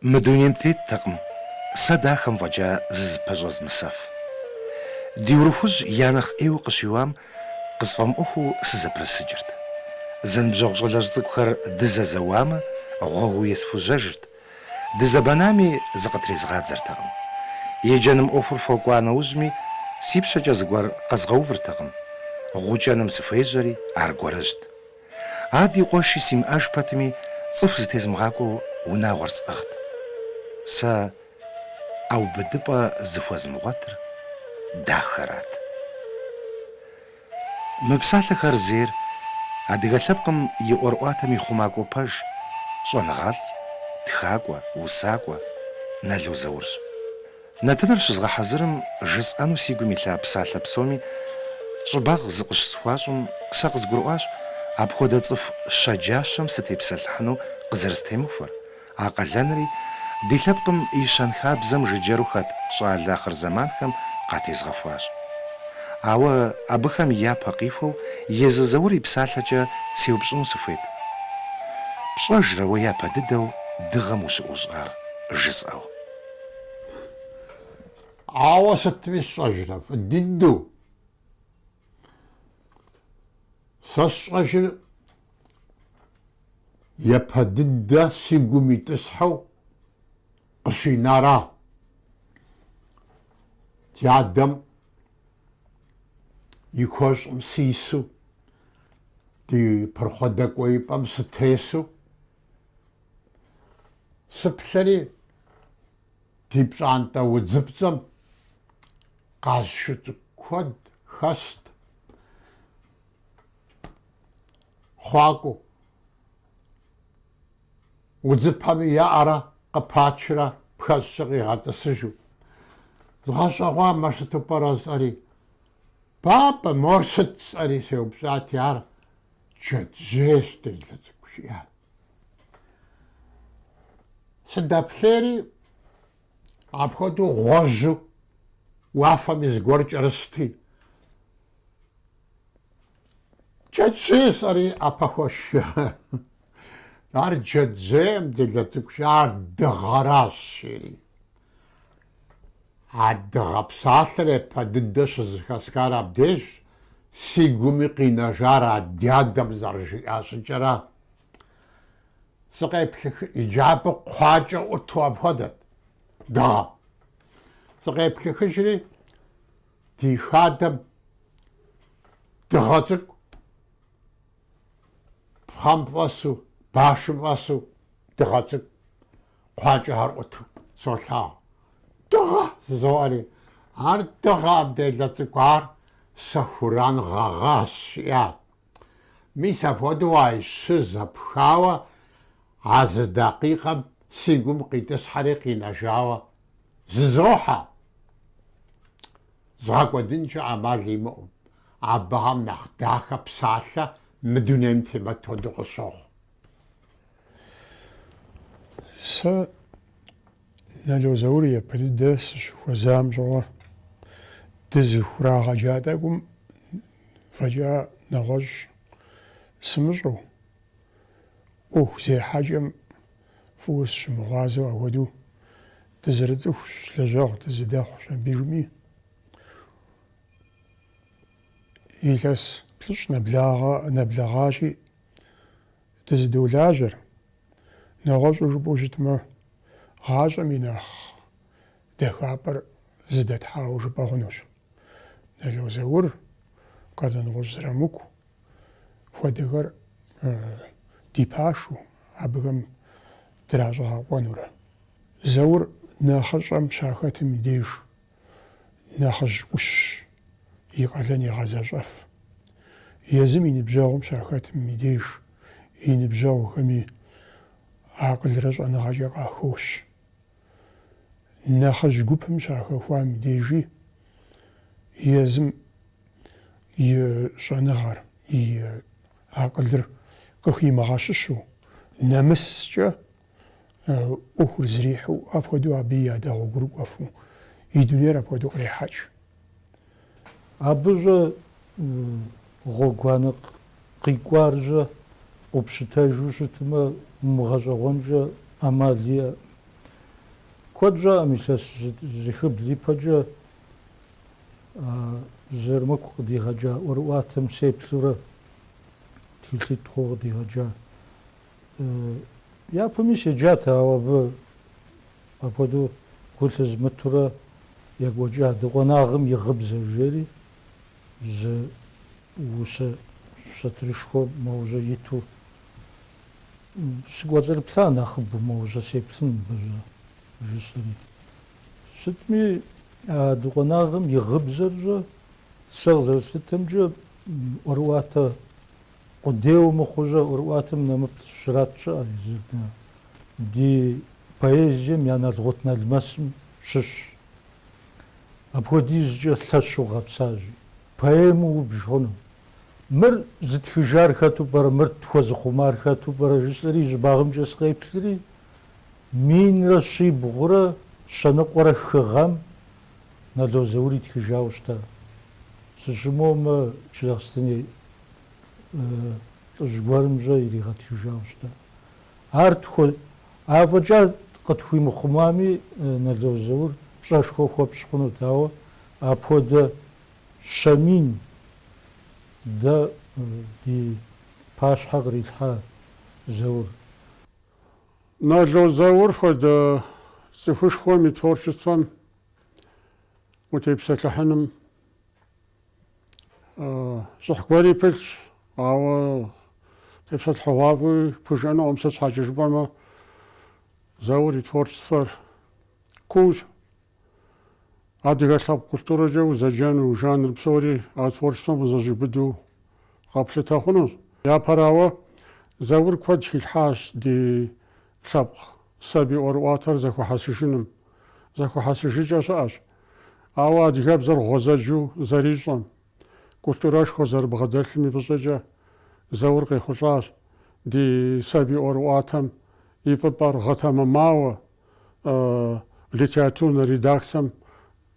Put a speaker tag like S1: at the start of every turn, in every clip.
S1: Мы дунейм теттэкъым сэ дахэм фӏэкӏа зызыпэщӏэзмысэф. Ди Урыхужь я нэхъ ӏейуэ къыщиуам къысфӏэмыӏуэхуу сызэпрысыкӏырт. Зэныбжьэгъу щӏалэжь цӏыкӏухэр дызэзэуамэ, гъуэгыу есхужьэжырт. Дызэбэнами, зыкъытрезгъадзэртэкъым. Еджэным ӏуэхур хуэкӏуа нэужьми, си пщэкӏэ зыгуэр къэзгъэувыртэкъым. Гъукӏэным сыхуежьэри, аргуэрыжьт. Ади къуэши симыӏэж пэтми, цӏыху зытезмыгъакӏуэу унагъуэр сӏыгът. Сэ ӏэубыдыпӏэ зыхуэзмыгъуэтыр дахэрат. Мы псалъэхэр зейр адыгэ лъэпкъым и ӏуэрыӏуатэм и хъумакӏуэ пэж, щӏэныгъэлӏ, тхакӏуэ, усакӏуэ Нало Заурщ. Нэтыныр щызгъэхьэзырым жысӏэну си гум илъа псалъэ псоми щӏыбагъ зыкъыщысхуащӏым, сэ къызгурыӏуащ апхуэдэ цӏыху щэджащэм сытепсэлъыхьыну къызэрыстемыхуэр, а къалэнри ди лъэпкъым и щэнхабзэм жыджэру хэт щӏалэ ахъырзэманхэм къатезгъэхуащ. Ауэ абыхэм япэ къихуэу езы Заур и псалъэкӏэ сеупщӏыну сыхуейт. Пщӏэжрэ уэ япэ дыдэу дыгъэм ущыӏущӏар? жысӏэу.
S2: Ауэ сытми сщӏэжрэ, фӏы дыдэу. Сэ сщӏэжыр япэ дыдэ си гум итӏысхьэу къыщинара. Ди адэм и куэщӏым сису, ди пырхъуэ дэкӏуеипӏэм сытесу, Сыплъэри, ди пщӏантӏэ удзыпцӏэм къаз шыр цӏыкӏу куэд хэст. Хъуакӏуэу. Удзыпэми еӏэрэ къыпачрэ пхэщӏкӏэ къигъэтӏысыжу. Згъэщӏэгъуа мыр сыту пӏэрэ жысӏэри. Папэ, мор сыт жысӏэри сеупщӏати, ар джэджьейщ, делэ цӏыкӏу, жиӏат. Сыдэплъейри, апхуэдэу гъуэжьу уафэми зыгуэр кӏэрысти, джэджьей жысӏэри ӏэпэ хуэсшия. Ар джэджьейм, делэ цӏыкӏу, ар дыгъэращ, жери. А дыгъэ псалъэр япэ дыдэ щызэхэсхар абдежщ, си гуми къинэжар а дядэм зэрыжиӏа щӏыкӏэра. Сыкъеплъых, иджы абы кхъуакӏэ ӏуту апхуэдэт дыгъэм. Сыкъеплъыхыжри, ди хадэм дыгъэ цӏыкӏу пхъэм фӏэсу, башым фӏэсу дыгъэ цӏыкӏу кхъуакӏэхэр ӏуту солъагъу. Дыгъэ жызоӏэри, ар дыгъэкъым, делэ цӏыкӏу, ар сэхуран гъэгъащ, жиӏат. Мис апхуэдэу а щы зэпхауэ а зы дакъикъэм си гум къитӏысхьэри къинэжауэ зызохьэ. Згъэкӏуэдынкӏэ ӏэмал имыӏэу, абыхэм нэхъ дахэ псалъэ мы дунейм темыт хуэдэу къысщохъу.
S3: Сэ Нало Заур япэ дыдэ сыщыхуэзам щыгъуэ дызыхурагъэджа тӏэкӏум фӏэкӏа нэгъуэщӏ сымыщӏэу, ӏуэху зехьэкӏэм фӏыуэ сыщымыгъуазэу апхуэдэу дызэрыцӏыхущ, лэжьэгъу дызэдэхъущ абдежми. Илъэс плӏыщӏ нэблагъэ нэблэгъащи, дызэдолажьэр. Нэгъуэщӏу жыпӏэу щытмэ, гъащӏэм и нэхъ дахапӏэр зэдэтхьауэ жыпӏэ хъунущ. Нало Заур, Къардэнгъущӏ Зырамыку хуэдэхэр ди пашэу абыхэм дращӏэгъэкъуэнурэ. Заур нэхъыщӏэм щахэтым и деж нэхъыжь ӏущщ, и къалэн егъэзэщӏэф. Езым и ныбжьэгъум щахэтым и деж и ныбжьэгъухэми акъылрэ щӏэныгъэкӏэ къахощ. Нэхъыжь гупым щахэхуам и дежи езым и щӏэныгъэр, и акъылыр къыхимыгъэщыщу, нэмыскӏэ ӏуэхур зрихьэу, апхуэдэу абы ядэгъуэгурыкӏуэфу, и дунейр апхуэдэу кърехьэкӏ.
S4: Абы щӏэ гъуэгуанэ къикӏуар щӏэ къупщытэжу щытмэ, умыгъэщӏэгъуэнкӏэ ӏэмал иӏэкъым. Куэд щӏакъым илъэс зыхыбл ипэкӏэ Зырамыку къыдигъэкӏа ӏуэрыӏуатэм сеплъурэ тхылъитӏ хъууэ къыдигъэкӏа. Япэми седжат, ауэ абы апхуэдэу гу лъызмытурэ екӏуэкӏа Дыкъуэнагъым и гъыбзэ жери зы усэ сатырышхуэ моужьэ иту сыкӏуэцӏрыплъа нэхъыбэу моужьэ сеплъын мыбы жысӏэри. Сытми, а Дыкъуэнагъым и гъыбзэр щӏэ, сэ къызэрыслъытэмкӏэ, ӏуэрыӏуатэ къудейуэ мыхъуу щӏэ, ӏуэрыӏуатэм нэмыплъ щрат щыӏэ езыр ди поэзием я налкъутналмэсым щыщ. Апхуэдизкӏэ лъэщу гъэпсащи, поэмэу убж хъуну. Мыр зытхыжар хэту пӏэрэ, мыр тхуэзыхъумар хэту пӏэрэ жысӏэри и щӏыбагъымкӏэ сыкъеплъри, минрэ щибгъурэ щэныкъуэрэ хы гъэм Нало Заур итхыжауэ щыта. Сыщымыуэмэ, Джылахъстэней лӏыжь гуэрым щӏэ иригъэтхыжауэ щыта. Ар тхуэ, афӏэкӏа къытхуимыхъумами, Нало Заур пщӏэшхуэ хуэпщӏ хъунут, ауэ апхуэдэ щэмин дэ ди пащхьэ кърилъхьа Заур.
S5: Нало Заур хуэдэ цӏыхушхуэм и творчествэм утепсэлъыхьыным щӏыхь гуэри пылъщ, ауэ тепсэлъыхьыгъуафӏэуи пхужыӏэнукъым, сыт щхьэкӏэ жыпӏэмэ, Заур и творчествэр куущ. Адыгэ лъэпкъ культурэкӏэ узэджэну жанр псори а творчествэм къызэщӏиубыдэу къэплъытэ хъунущ. Япэрауэ, Заур куэд хилъхьащ ди лъэпкъ сабий ӏуэрыӏуатэр зэхуэхьэсыжыным. Зэхуэхьэсыжыкӏэ щыӏэщ. Ауэ адыгэбзэр гъуэзэджэу зэрищӏэм, культурэшхуэ зэрыбгъэдэлъым и фӏыщӏэкӏэ Заур къехъулӏащ ди сабий ӏуэрыӏуатэм и фӏыпӏэр гъэтэмэмауэ, литературнэ редакцэм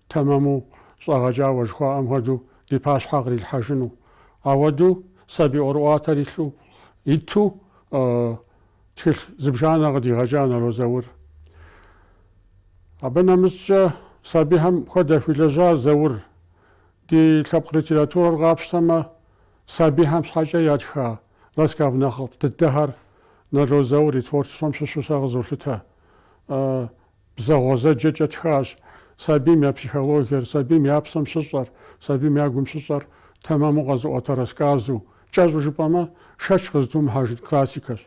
S5: тэмэму щӏэгъэкӏауэ жыхуаӏэм хуэдэу ди пащхьэ кърилъхьэжыну. Ауэдэу сабий ӏуэрыӏуатэр илъу иту тхылъ зыбжанэ къыдигъэкӏа Нало Заур. Абы нэмыщӏкӏэ сабийхэм куэд яхуилэжьа Заур. Ди лъэпкъ литературэр къапщтэмэ, сабийхэм щхьэкӏэ ятха рассказ нэхъыфӏ дыдэхэр Нало Заур и творчествэм щыщу сэ къызолъытэ. Бзэ гъуэзэджэкӏэ тхащ. Сабийм я психологиер, сабийм я псэм щыщӏэр, сабийм я гум щыщӏэр тэмэму къэзыӏуэтэ рассказу, кӏэщӏу жыпӏэмэ, шэч къызытумыхьэжын классикэщ.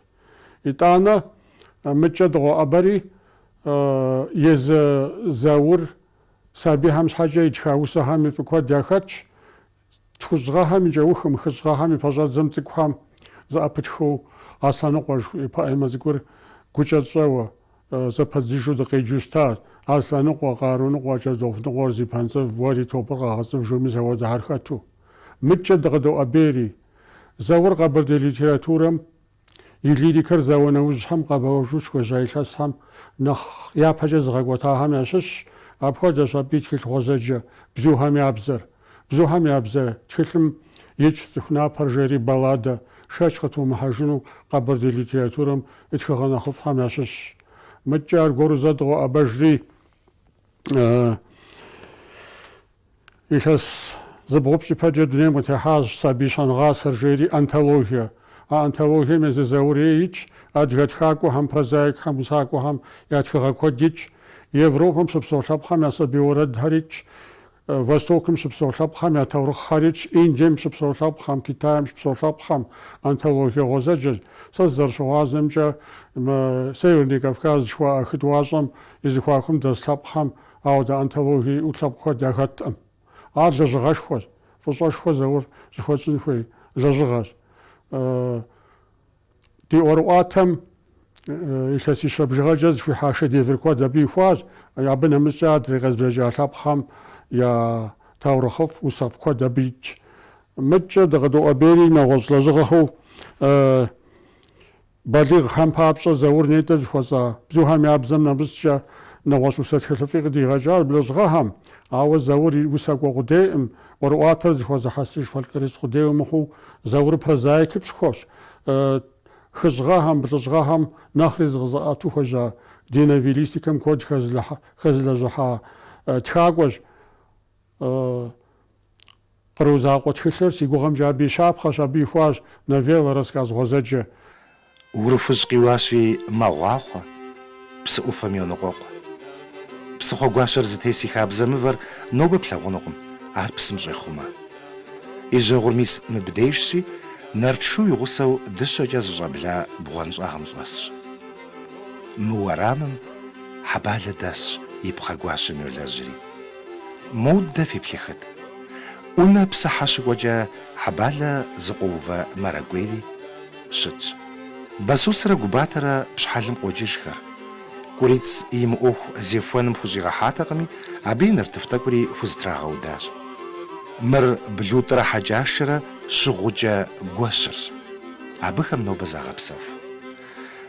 S5: Итӏанэ, мыдкӏэ дыкъоӏэбэри, езы Заур сабийхэм щхьэкӏэ итха усэхэми фӏы куэд яхэтщ. Тхущӏ гъэхэм и кӏэухым, хыщӏ гъэхэм и пэщӏэдзэм цӏыкӏухэм зэӏэпытхыу Аслъэныкъуэ жыхуиӏэ поэмэ цӏыкӏур гукӏэ тщӏэуэ, зэпэдзыжу дыкъеджэу щытащ. Аслъэныкъуэ, Къаруныкъуэ, кӏэртӏоф ныкъуэр зи пэнцӏыв, уэри топыр къагъэцӏыв жу мис ауэдэхэр хэту. Мыдкӏэ дыкъыдоӏэбейри, Заур къэбэрдей литературэм И лирикэр зауэ нэужьхэм къэбэуэжу щыхуежьа илъэсхэм нэхъ япэкӏэ зыгъэкӏуэтахэм ящыщщ. Апхуэдэщ абы и тхылъ гъуэзэджэ Бзухэм я бзэр. Бзухэм я бзэ тхылъым итщ Цӏыху напэр жери балладэ, шэч къытумыхьэжыну къэбэрдей литературэм и тхыгъэ нэхъыфӏхэм ящыщщ. Мыдкӏэ аргуэру зэ дыкъоӏэбэжри, Илъэс зыбгъупщӏ ипэкӏэ дунейм къытехьащ Сабий щэнгъасэр жери антологие. А антологием езы Заур ей итщ, адыгэ тхакӏуэхэм, прозаикхэм, усакӏуэхэм я тхыгъэ куэд итщ, Европэм щыпсэу лъэпкъхэм я сабий уэрэдхэр итщ, Востокым щыпсэу лъэпкъхэм я таурыхъхэр итщ, Индием щыпсэу лъэпкъхэм, Китайм щыпсэу лъэпкъхэм антологие гъуэзэджэщ. Сэ сызэрыщыгъуазэмкӏэ, мы Северный Кавказ жыхуаӏэ хы тӏуащӏэм и зэхуакум дэс лъэпкъхэм Ауэдэ антологие иӏэу лъэпкъ куэд яхэткъым. Ар лэжьыгъэшхуэщ, фӏыщӏэшхуэ Заур зыхуэтщӏын хуей лэжьыгъэщ. Ди ӏуэрыӏуатэм илъэсищэ бжыгъэкӏэ зыхуихьа шедевр куэд абы ихуащ, абы нэмыщӏкӏэ адрей къезбжэкӏа лъэпкъхэм я таурыхъыфӏ, усэфӏ куэд абы итщ. Мыдкӏэ дыкъыдоӏэбейри нэгъуэщӏ лэжьыгъэхэу Балигъхэм папщӏэ Заур нетӏэ жыхуэсӏа Бзухэм я бзэм нэмыщӏкӏэ нэгъуэщӏ усэ тхылъыфӏи къыдигъэкӏащ блэжьыгъэхэм, ауэ Заур и усакӏуэ къудейкъым, ӏуэрыӏуатэр зыхуэзыхьэсыж фольклорист къудейуэ мыхъуу, Заур прозаикышхуэщ. Хыщӏ гъэхэм, плӏыщӏ гъэхэм нэхъри зыкъызэӏэту хуежьа ди новеллистикэм куэд хэзылэжьыхьа тхакӏуэщ. Къру закъуэ тхылъыр си гугъэмкӏэ абы и щапхъэщ, абы ихуащ новеллэ, рассказ гъуэзэджэ.
S1: Урыхужь къиуащи мэгъуахъуэ, псы ӏуфэм йоныкъуэкъу. Псыхъуэгуащэр зытес и хабзэ мывэр нобэ плъагъунукъым, ар псым щӏехъумэ. И жьэгъур мис мыбдежщи, Нартшу и гъусэу дыщэкӏэ зэщӏэбла бгъуэнщӏагъым щӏэсщ. Мы уэрамым Хьэбалэ дэсщ, и пхъэгуащэм йолэжьри. Модэ феплъыхыт. ӏунэ псыхьэ щыкӏуэкӏэ Хьэбалэ зыкъуэувэ Мэрэгуейри щытщ. Басусрэ Губатэрэ пщхьэлым къокӏыжхэр. Кӏуриц и мыӏуэху зехуэным хущӏигъэхьатэкъыми, абы и нартыху тӏэкӏури хузэтрагъэудащ. Мыр Блутӏрэ Хьэкӏашэрэ щыгъукӏэ гуэщырщ. Абыхэм нобэ загъэпсэху.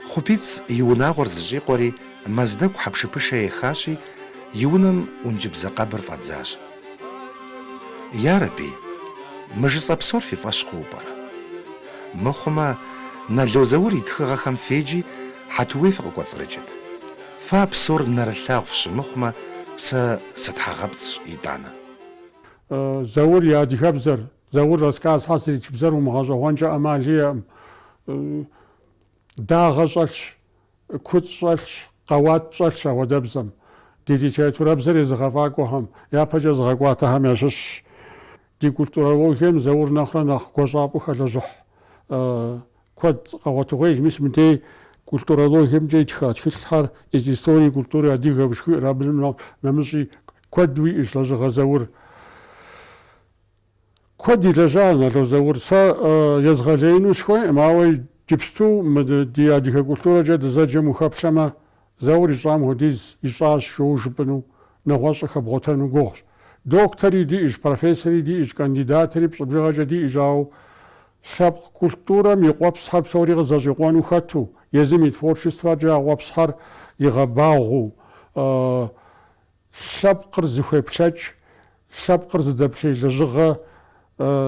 S1: Хъупиц и унагъуэр зыщӏикъуэри, Мэздэгу хьэпшыпышэ ехащи, и унэм ӏункӏыбзэ къэбыр фӏэдзащ. Ярэби, мы жысӏэ псор фи фӏэщ хъууэ пӏэрэ? Мыхъумэ, Нало Заур и тхыгъэхэм феджи, Хьэтуей фыкъыкӏуэцӏрыкӏыт. Фэ а псор нэрылъагъу фщымыхъумэ, сэ сытхьэгъэпцӏщ итӏанэ.
S5: Заур и адыгэбзэр, Заур рассказхэр зэритх бзэр умыгъэщӏэгъуэнкӏэ ӏэмал иӏэкъым. Дагъэ щӏэлъщ, Куцӏ щӏэлъщ, къэуат щӏэлъщ апхуэдэбзэм. Ди литературэбзэр езыгъэфӏакӏуэхэм, япэкӏэ зыгъэкӏуатэхэм ящыщщ. Ди культурологием Заур нэхърэ нэхъ гуащӏафӏэу хэлэжьыхь куэд къэгъуэтыгъуейщ. Мис мыдей культурологиемкӏэ итха тхылъхэр Из истории культуры адыгов жыхуиӏэр абы нэмыщӏи куэду иӏэщ лэжьыгъэ Заур. Куэд илэжьа Нало Заур сэ езгъэлеину сыхуейкъым, ауэ иджыпсту мы ди адыгэ культурэкӏэ дызэджэм ухэплъэмэ, Заур ищӏам хуэдиз ищӏащ жоуэ жыпӏэну, нэгъуэщӏ къыхэбгъуэтэну гугъущ. Доктори диӏэщ, профессори диӏэщ, кандидатри пщӏы бжыгъэкӏэ диӏэщ, ауэ лъэпкъ культурэм и къуэпсхэр псори къызэщӏикъуэну хэту, езым и творчествэкӏэ а къуэпсхэр игъэбагъуэу, Лъэпкъыр зыхуеплъэкӏ, лъэпкъыр зыдэплъей лэжьыгъэ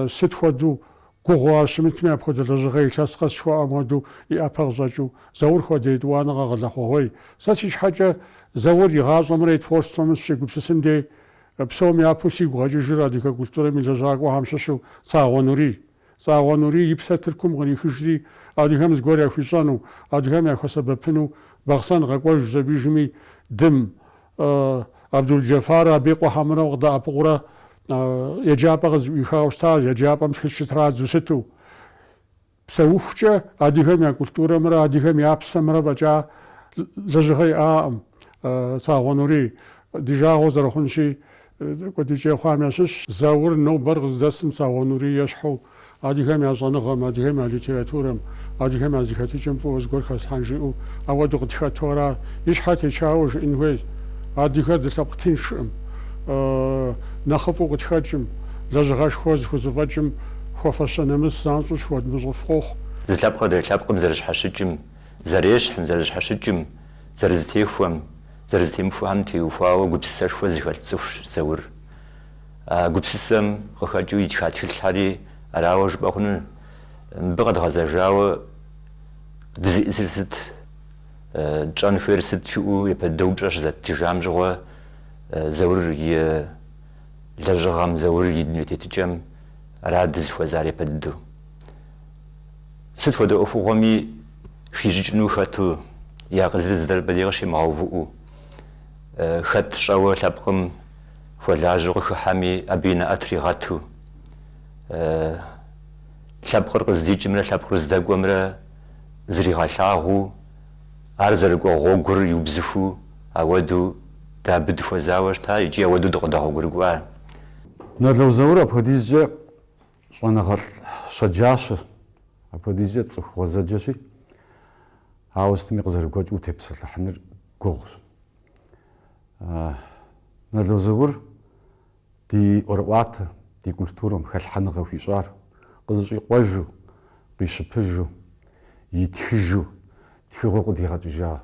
S5: сыт хуэдэу гугъуу ар щымытми, апхуэдэ лэжьыгъэ илъэс къэс жыхуаӏэм хуэдэу и ӏэпэ къыщӏэкӏыу Заур хуэдэ етӏуанэ къэгъэлъэхъугъуей. Сэ си щхьэкӏэ Заур и гъащӏэмрэ и творчествэмрэ сыщегупсысым дей, псом япэу сигу къэкӏыжыр адыгэ культурэм и лэжьакӏуэхэм щыщу Цагъуэ Нурий. Цагъуэ Нурий и псэр Тыркум кърихыжри, адыгэм зыгуэр яхуищӏэну, адыгэм яхуэсэбэпыну Бахъсэн къэкӏуэжщ абижми, Дым Абдул-Джэфаррэ абы и къуэхэмрэ къыдэӏэпыкъурэ еджапӏэ къызэӏуихауэ щытащ, еджапӏэм тхылъ щытрадзэу сыту. Псэухукӏэ адыгэм я культурэмрэ адыгэм я псэмрэ фӏэкӏа лэжьыгъэ иӏакъым Цагъуэ Нурий. Ди жагъуэ зэрыхъунщи, кӏуэдыкӏей хъуам ящыщщ. Заур нобэр къыздэсым Цагъуэ Нурий ещхьу адыгэм я щӏэныгъэм, адыгэм я литературэм, адыгэм я зэхэтыкӏэм фӏыуэ зыгуэр хэслъхьэн жиӏэу ауэдэу къытхэту ара. И щхьэ течауэ жыӏэн хуейщ. Адыгэр дылъэпкъ тыншкъым. Нэхъыфӏу къытхэкӏым, лэжьыгъэшхуэ зыхузэфӏэкӏым хуэфэщэ нэмыс занщӏэу щыхуэдмыщӏыф къохъу.
S6: Зы лъэпкъыр адрей лъэпкъым зэрыщхьэщыкӏым, зэрещхьым, зэрыщхьэщыкӏым, зэрызэтехуэм, зэрызэтемыхуэхэм теухуауэ гупсысэшхуэ зыхэлъ цӏыхущ Заур. А гупсысэм къыхэкӏыу итха тхылъхэри арауэ жыпӏэ хъуну. Мыбы къэдгъэзэжауэ дызиӏысыр сыт, тщӏэн хуейр сыт жыӏэу япэ дыдэ упщӏэ щызэттыжам щыгъуэ Заур и лэжьыгъэм, Заур и дуней тетыкӏэм ара дызыхуэзар япэ дыдэу. Сыт хуэдэ ӏуэхугъуэми хищӏыкӏыну хэту, и акъылыр зы щӏыпӏэ дей къыщимыгъэувыӏэу, хэт щӏэуэ лъэпкъым хуэлажьэу къыхыхьэми, абы и нэӏэ тригъэту, лъэпкъыр къыздикӏымрэ лъэпкъыр здэкӏуэмрэ зригъэлъагъуу, ар зэрыкӏуэ гъуэгур иубзыхуу ауэдэу дэ абы дыхуэзауэ щыта икӏи ауэдэу дыкъыдэгъуэгурыкӏуа.
S7: Нало Заур апхуэдизкӏэ щӏэныгъэлӏ щэджащэ, апхуэдизкӏэ цӏыху гъуэзэджэщи, ауэ сытми къызэрыгуэкӏыу утепсэлъыхьыныр гугъущ. Нало Заур ди ӏуэрыӏуатэ, ди культурэм хэлъхьэныгъэ хуищӏар, къызэщӏикъуэжу, къищыпыжу, итхыжу, тхыгъэу къыдигъэкӏыжа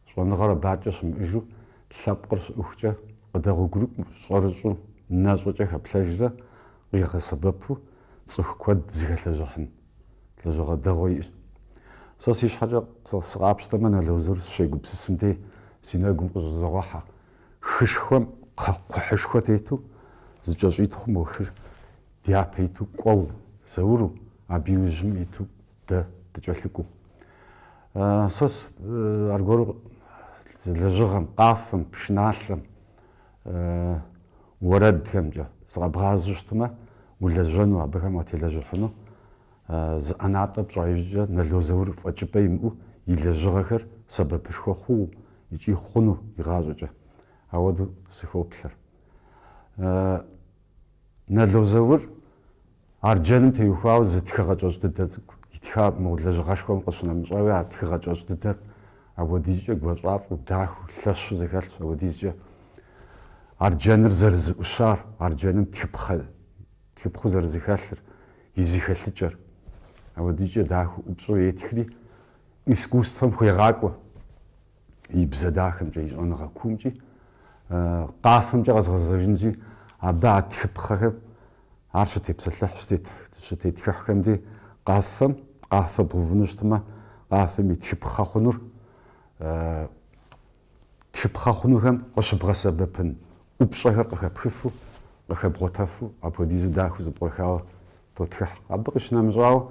S7: щӏэныгъэр абакӏэ щымыӏэжу лъэпкъыр щыӏэхукӏэ къыдэгъуэгурыкӏуэу, щӏэрыщӏэу, нэщӏэкӏэ хэплъэжрэ къигъэсэбэпу цӏыху куэд зыхэлэжьыхьын лэжьыгъэ дэгъуэ иӏэщ. Сэ си щхьэкӏэ сыкъапщтэмэ, Нало Заур сыщегупсысым дей. си нэгум къыщӏызогъэхьэ. Хышхуэм кхъухьышхуэ тету зыкӏэщӏитхъыу мо хыр дяпэ иту кӏуэу Зауру, абы и ужьым иту дэ дыкӏэлъыкӏуэу. Сэ аргуэру лэжьыгъэм, къафэм, пшыналъэм, уэрэдхэмкӏэ зыкъэбгъазэу щытмэ, улэжьэну, абыхэм уателэжьыхьыну зы ӏэнатӏэ пщӏа иужькӏэ Нало Заур фӏэкӏыпӏэ имыӏэу и лэжьыгъэхэр сэбэпышхуэ хъуу икӏи хъуну игъащӏэкӏэ. Ауэдэу сыхоплъэр. Нало Заур Арджэным теухуауэ зы тхыгъэ кӏэщӏ дыдэ цӏыкӏу итха мо лэжьыгъэшхуэм къыщынэмыщӏауи, а тхыгъэ кӏэщӏ дыдэр апхуэдизкӏэ гуащӏафӏэу, дахэу, лъэщу зэхэлъщ, апхуэдизкӏэ арджэныр зэрызэӏущар, арджэным тхыпхъэ, тхыпхъэу зэрызэхэлъыр, и зэхэлъыкӏэр апхуэдизкӏэ дахэу ӏупщӏу етхри, искусствэм хуегъакӏуэ и бзэ дахэмкӏэ, и щӏэныгъэ куумкӏи, къафэмкӏэ къэзгъэзэжынщи, абы а тхыпхъэхэм Ар щытепсэлъыхь, щытетхыхьхэм дей къафэм, къафэ бгъэувыну щытмэ, къафэм и тхыпхъэ хъунур, тхыпхъэ хъунухэм къыщыбгъэсэбэпын ӏупщӏэхэр къыхэпхыфу, къыхэбгъуэтэфу, апхуэдизу дахэу зэпкърыхауэ тотхыхь. Абы къыщынэмыщӏауэ,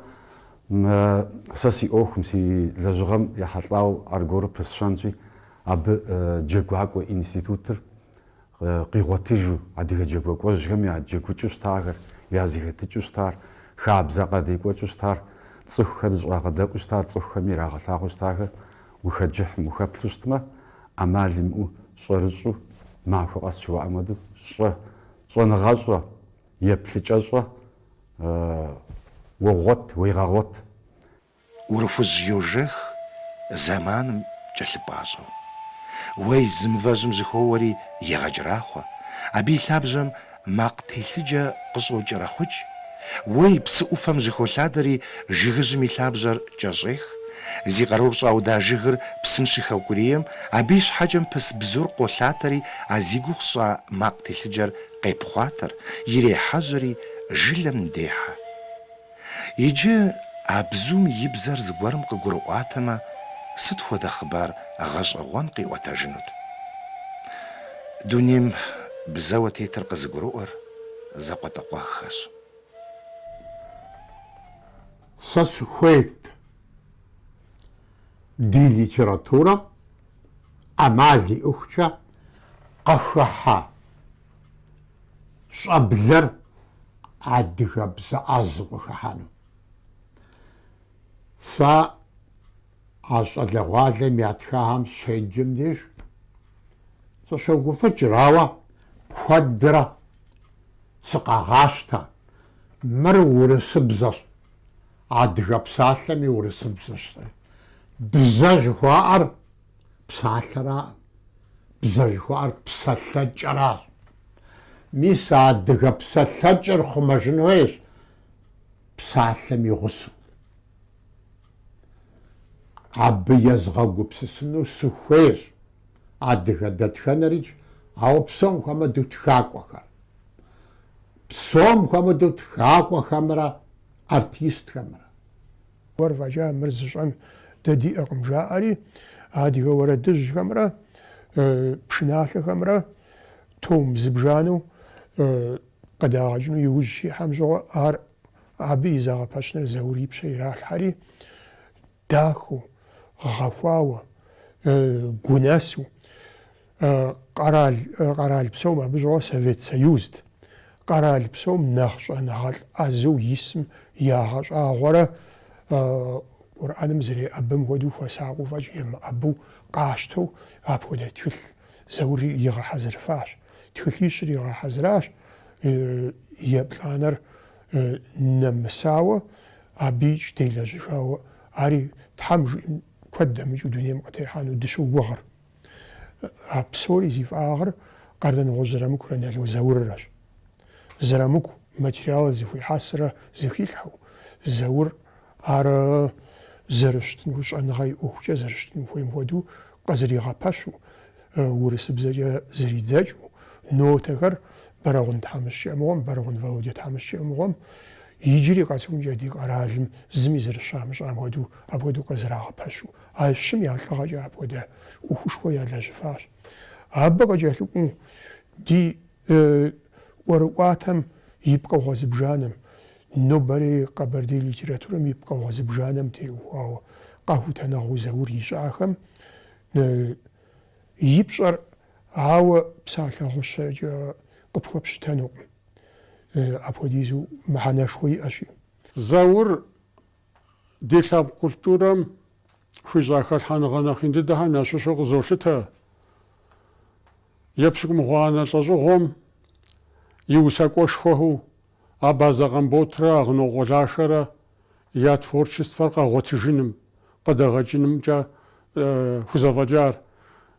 S7: сэ си ӏуэхум, си лэжьыгъэм ехьэлӏауэ аргуэру пысщэнщи, абы джэгуакӏуэ институтыр Къигъуэтыжу, адыгэ джэгуакӏуэжьхэм я джэгукӏэу щытахэр, я зэхэтыкӏэу щытар, хабзэ къадекӏуэкӏыу щытар, цӏыхухэр зыщӏагъэдэӏуу щытар, цӏыхухэми ирагъэлъагъуу щытахэр ухэджыхьым, ухэплъу щытмэ, ӏэмал имыӏэу щӏэрыщӏу махуэ къэс жыхуаӏэм хуэдэу щӏэ, щӏэныгъэщӏэ, еплъыкӏэщӏэ уогъуэт, уегъэгъуэт.
S1: Урыхужь йожэх зэманым кӏэлъыпӏащӏэу. Уей, зы мывэжьым жьыхоуэри егъэкӏэрахъуэ, абы и лъабжьэм макъ телъыджэ къыщӏокӏэрэхъукӏ. Уей, псы ӏуфэм жьыхолъадэри жыгыжьым и лъабжьэр кӏэщӏех. Зи къарур щӏауда жыгыр псым щыхэукӏурием, абы и щхьэкӏэм пыс бзур къолъатэри а зи гугъу сщӏа макъ телъыджэр къепхъуатэр, ирехьэжьэри жылэм ндехьэ. Иджы а бзум и бзэр зыгуэрым къыгурыӏуатэмэ, сыт хуэдэ хъыбар гъэщӏэгъуэн къиӏуэтэжынут? Дунейм бзэуэ тетыр къызыгурыӏуэр закъуэтӏакъуэххэщ.
S2: Сэ сыхуейт ди литературэм ӏэмал иӏыхукӏэ къыхыхьэ щӏэблэр адыгэбзэ ӏэзэу къыхыхьэну. Сэ а щӏалэгъуалэм ятхахэм щеджэм деж сыщогуфӏыкӏыр, ауэ куэдрэ сыкъагъащтэ. Мыр урысыбзэщ, адыгэ псалъэми урысыбзэщ. Бзэ жыхуаӏэр псалъэраӏым, бзэ жыхуаӏэр псэлъэкӏэращ. Мис а адыгэ псэлъэкӏэр хъумэжын хуейщ псалъэм и гъусэу. Абы езгъэгупсысыну сыхуейщ адыгэ дэтхэнэрикӏ, ауэ псом хуэмыдэу тхакӏуэхэр. Псом хуэмыдэу тхакӏуэхэмрэ артистхэмрэ.
S3: Уэр фӏэкӏа мыр зыщӏэн дэ диӏэкъым, жаӏэри, адыгэ уэрэдыжьхэмрэ пшыналъэхэмрэ том зыбжанэу къыдагъэкӏыну иужь щихьэм щыгъуэ ар абы и зэгъэпэщыныр Заур и пщэ иралъхьэри, дахэу, гъэхуауэ, гунэсу, Къэрал, къэрал псом абы щыгъуэ Совет Союзт. Къэрал псом нэхъ щӏэныгъэлӏ ӏэзэу исым ягъэщӏагъуэрэ Къурӏэным зэреӏэбэм хуэдэу хуэсакъыу фӏэкӏ емыӏэбэу къащтэу апхуэдэ тхылъ Заур игъэхьэзырыфащ. Тхылъищыр игъэхьэзыращ, еплӏанэр нэмысауэ, абыикӏ делэжьыжауэ, ари Тхьэм жиӏэм куэд дэмыкӏыу дунейм къытехьэну дыщогугъыр. А псори зи фӏагъыр Къардэнгъущӏ Зырамыкурэ Нало Зауррэщ. Зырамыку материалыр зэхуихьэсрэ зэхилъхьэу, Заур ар зэрыщытын, щӏэныгъэ и ӏуэхукӏэ зэрыщытын хуейм хуэдэу къызэригъэпэщу, урысыбзэкӏэ зэридзэкӏыу, нотэхэр Бэрэгъун тхьэмыщкӏэ мыгъуэм, Бэрэгъун Володя тхьэмыщкӏэ мыгъуэм. иджыри къэсыхункӏэ ди къэралым зыми зэрыщамыщӏам хуэдэу апхуэдэу къызэрагъэпэщу. А щым я лӏыгъэкӏэ апхуэдэ ӏуэхушхуэ ялэжьыфащ. Абы къыкӏэлъыкӏуэу ди ӏуэрыӏуатэм и пкъыгъуэ зыбжанэм, нобэрей къэбэрдей литературэм и пкъыгъуэ зыбжанэм теухуауэ къэхутэныгъэу Заур ищӏахэм и пщӏэр ауэ псалъэ гъущэкӏэ къыпхуэпщытэнукъым, апхуэдизу мыхьэнэшхуэ иӏэщи.
S5: Заур ди лъэпкъ культурэм хуищӏа хэлъхьэныгъэ нэхъ ин дыдэхэм ящыщу къызолъытэ. Епщыкӏубгъуанэ лӏэщӏыгъуэм и усакӏуэшхуэхэу Абазэ Къамботрэ Агънокъуэ Лашэрэ я творчествэр къэгъуэтыжыным, къыдэгъэкӏынымкӏэ хузэфӏэкӏар.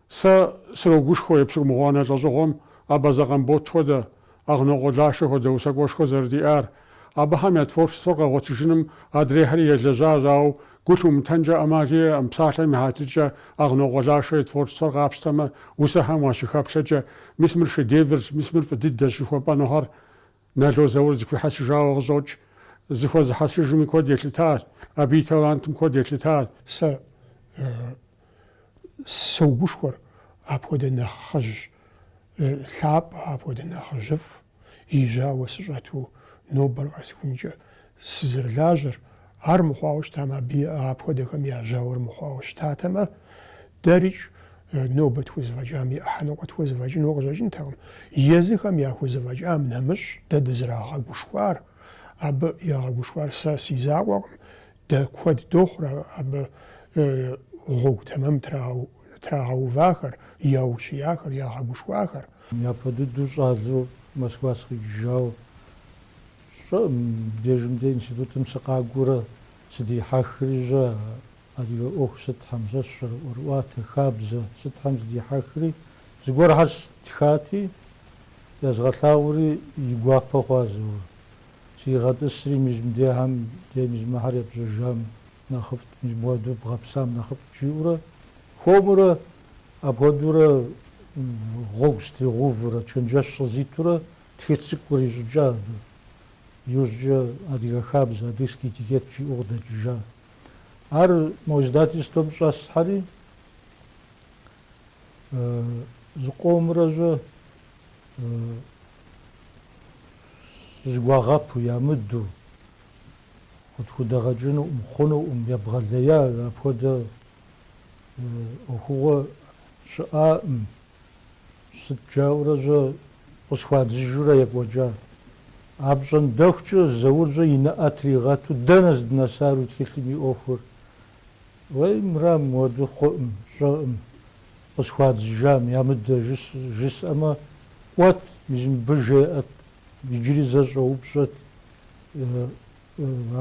S5: Сэ срогушхуэ епщыкӏубгъуанэ лӏэщӏыгъуэм Абазэ Къамбот хуэдэ, Агънокъуэ Лашэ хуэдэ усакӏуэшхуэ зэрыдиӏар. Абыхэм я творчествэр къэгъуэтыжыным адрейхэри елэжьащ, ауэ гу лъумытэнкӏэ ӏэмал иӏэкъым, псалъэм и хьэтыркӏэ Агънокъуэ Лашэ и творчествэр къапщтэмэ, усэхэм уащыхэплъэкӏэ, мис мыр шедеврщ, мис мыр фӏы дыдэщ жыхуэпӏэнухэр Нало Заур зэхуихьэсыжауэ къыщӏокӏ. Зыхуэзыхьэсыжми куэд елъытащ, абы и талантым куэд елъытащ.
S3: Сэ согушхуэр апхуэдэ нэхъыжь лъапӏэ, апхуэдэ нэхъыжьыфӏ и жьауэ сыщӏэту нобэр къэсыхункӏэ сызэрылажьэр. Ар мыхъуауэ щытамэ, абы апхуэдэхэм я жьауэр мыхъуауэ щытатэмэ, дэрикӏ нобэ тхузэфӏэкӏам и ӏыхьэ ныкъуэ тхузэфӏэкӏыну къыщӏэкӏынтэкъым. Езыхэм яхузэфӏэкӏам нэмыщӏ дэ дызэрагъэгушхуар, абы ягъэгушхуар сэ си закъуэкъым, дэ куэд дохъур абы гъуэгу тэмэм трагъэувахэр, яущияхэр, ягъэгушхуахэр.
S4: Япэ дыдэу щӏалэу Москва сыкъикӏыжауэ сщӏэкъым, мыбдежым де институтым сыкъакӏуэурэ сыдихьэхри щэ, адыгэ ӏуэху сытхьэм, сэ сщӏэрэ ӏуэрыӏуатэ, хабзэ сытхьэм сыдихьэхри, зыгуэрхэр стхати, езгъэлъагъури и гуапэ хъуа Заур. Сигъэтӏысри, мис мыдейхэм де мис мыхэр епщӏыжам нэхъыфӏт, мис мыуэду бгъэпсам нэхъыфӏт, жиӏэурэ, хуэмурэ апхуэдэурэ гъуэгу сытригъэувурэ, чэнджэщ къызитурэ тхылъ цӏыкӏу кърищӏыкӏа абы. Иужькӏэ Адыгэ хабзэ, Адыгский этикет жиӏэу къыдэкӏыжа. Ар мо издательствэм щӏэслъхьэри, зыкъомрэ щэ зыгуагъэпу, ямыдэу, къытхудэгъэкӏынукъым, хъунукъым, ебгъэлея апхуэдэ ӏуэхугъуэ щыӏакъым. Сыт жаӏэурэ щэ къысхуадзыжурэ екӏуэкӏа. Апщӏондэхукӏэ Заур щэ и нэӏэ тригъэту дэнэ здынэсар уи тхылъым и ӏуэхур? Уей, мыра мыуэду хъуӏым, щӏэӏым, къысхуадзыжам, ямыдэ жысӏэмэ, кӏуэт, мис мыбы жеӏэт, иджыри зэ щӏэупщӏэт,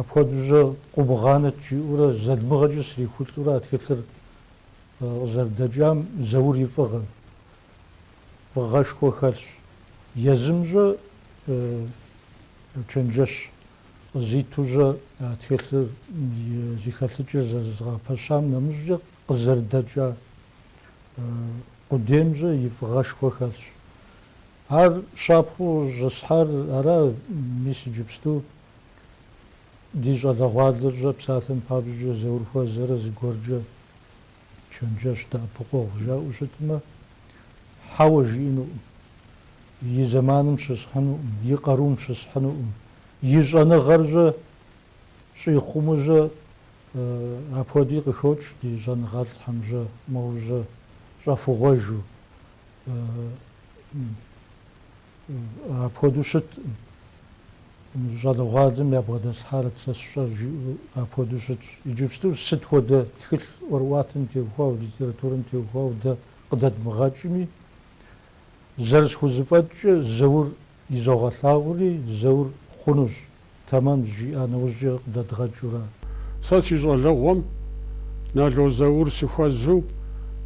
S4: апхуэдэу щэ къыумыгъанэт жиӏэурэ залмыгъэкӏэ срихулӏэурэ а тхылъыр къызэрыдэкӏам Заур и фӏыгъэ, фӏыгъэшхуэ хэлъщ. Езым щэ чэнджэщ къызиту щэ а тхылъыр и зэхэлъыкӏэр зэрызгъэпэщам нэмыщӏкӏэ къызэрыдэкӏа къудейм щэ и фӏыгъэшхуэ хэлъщ. Ар щапхъэу щӏэсхьар ара мис иджыпсту ди щӏалэгъуалэр щэ псалъэм папщӏэкӏэ Заур хуэзэрэ зыгуэркӏэ чэнджэщ дэӏэпыкъуэгъу жаӏэу щытмэ, хьэуэ жиӏэнукъым, и зэманым щысхьынукъым, и къарум щысхьынукъым, и щӏэныгъэр щэ щӏихъумэу щэ апхуэди къыхокӏ ди щӏэныгъэлӏхэм щэ моуэ щэ щӏэфыгъуэжу. Апхуэдэу щыткъым. Щӏалэгъуалэм ябгъэдэслъхьарэт сэ сщӏэр жиӏэу апхуэдэу щытщ. Иджыпсту сыт хуэдэ тхылъ ӏуэрыӏуатэм теухуауэ, литературэм теухуауэ дэ къыдэдмыгъэкӏми, зэрысхузэфӏэкӏкӏэ Заур изогъэлъагъури, Заур хъунущ, тэмэмщ жиӏа нэужькӏэ къыдэдгъэкӏыурэ.
S5: Сэ си щӏалэгъуэм Нало Заур сыхуэзэу,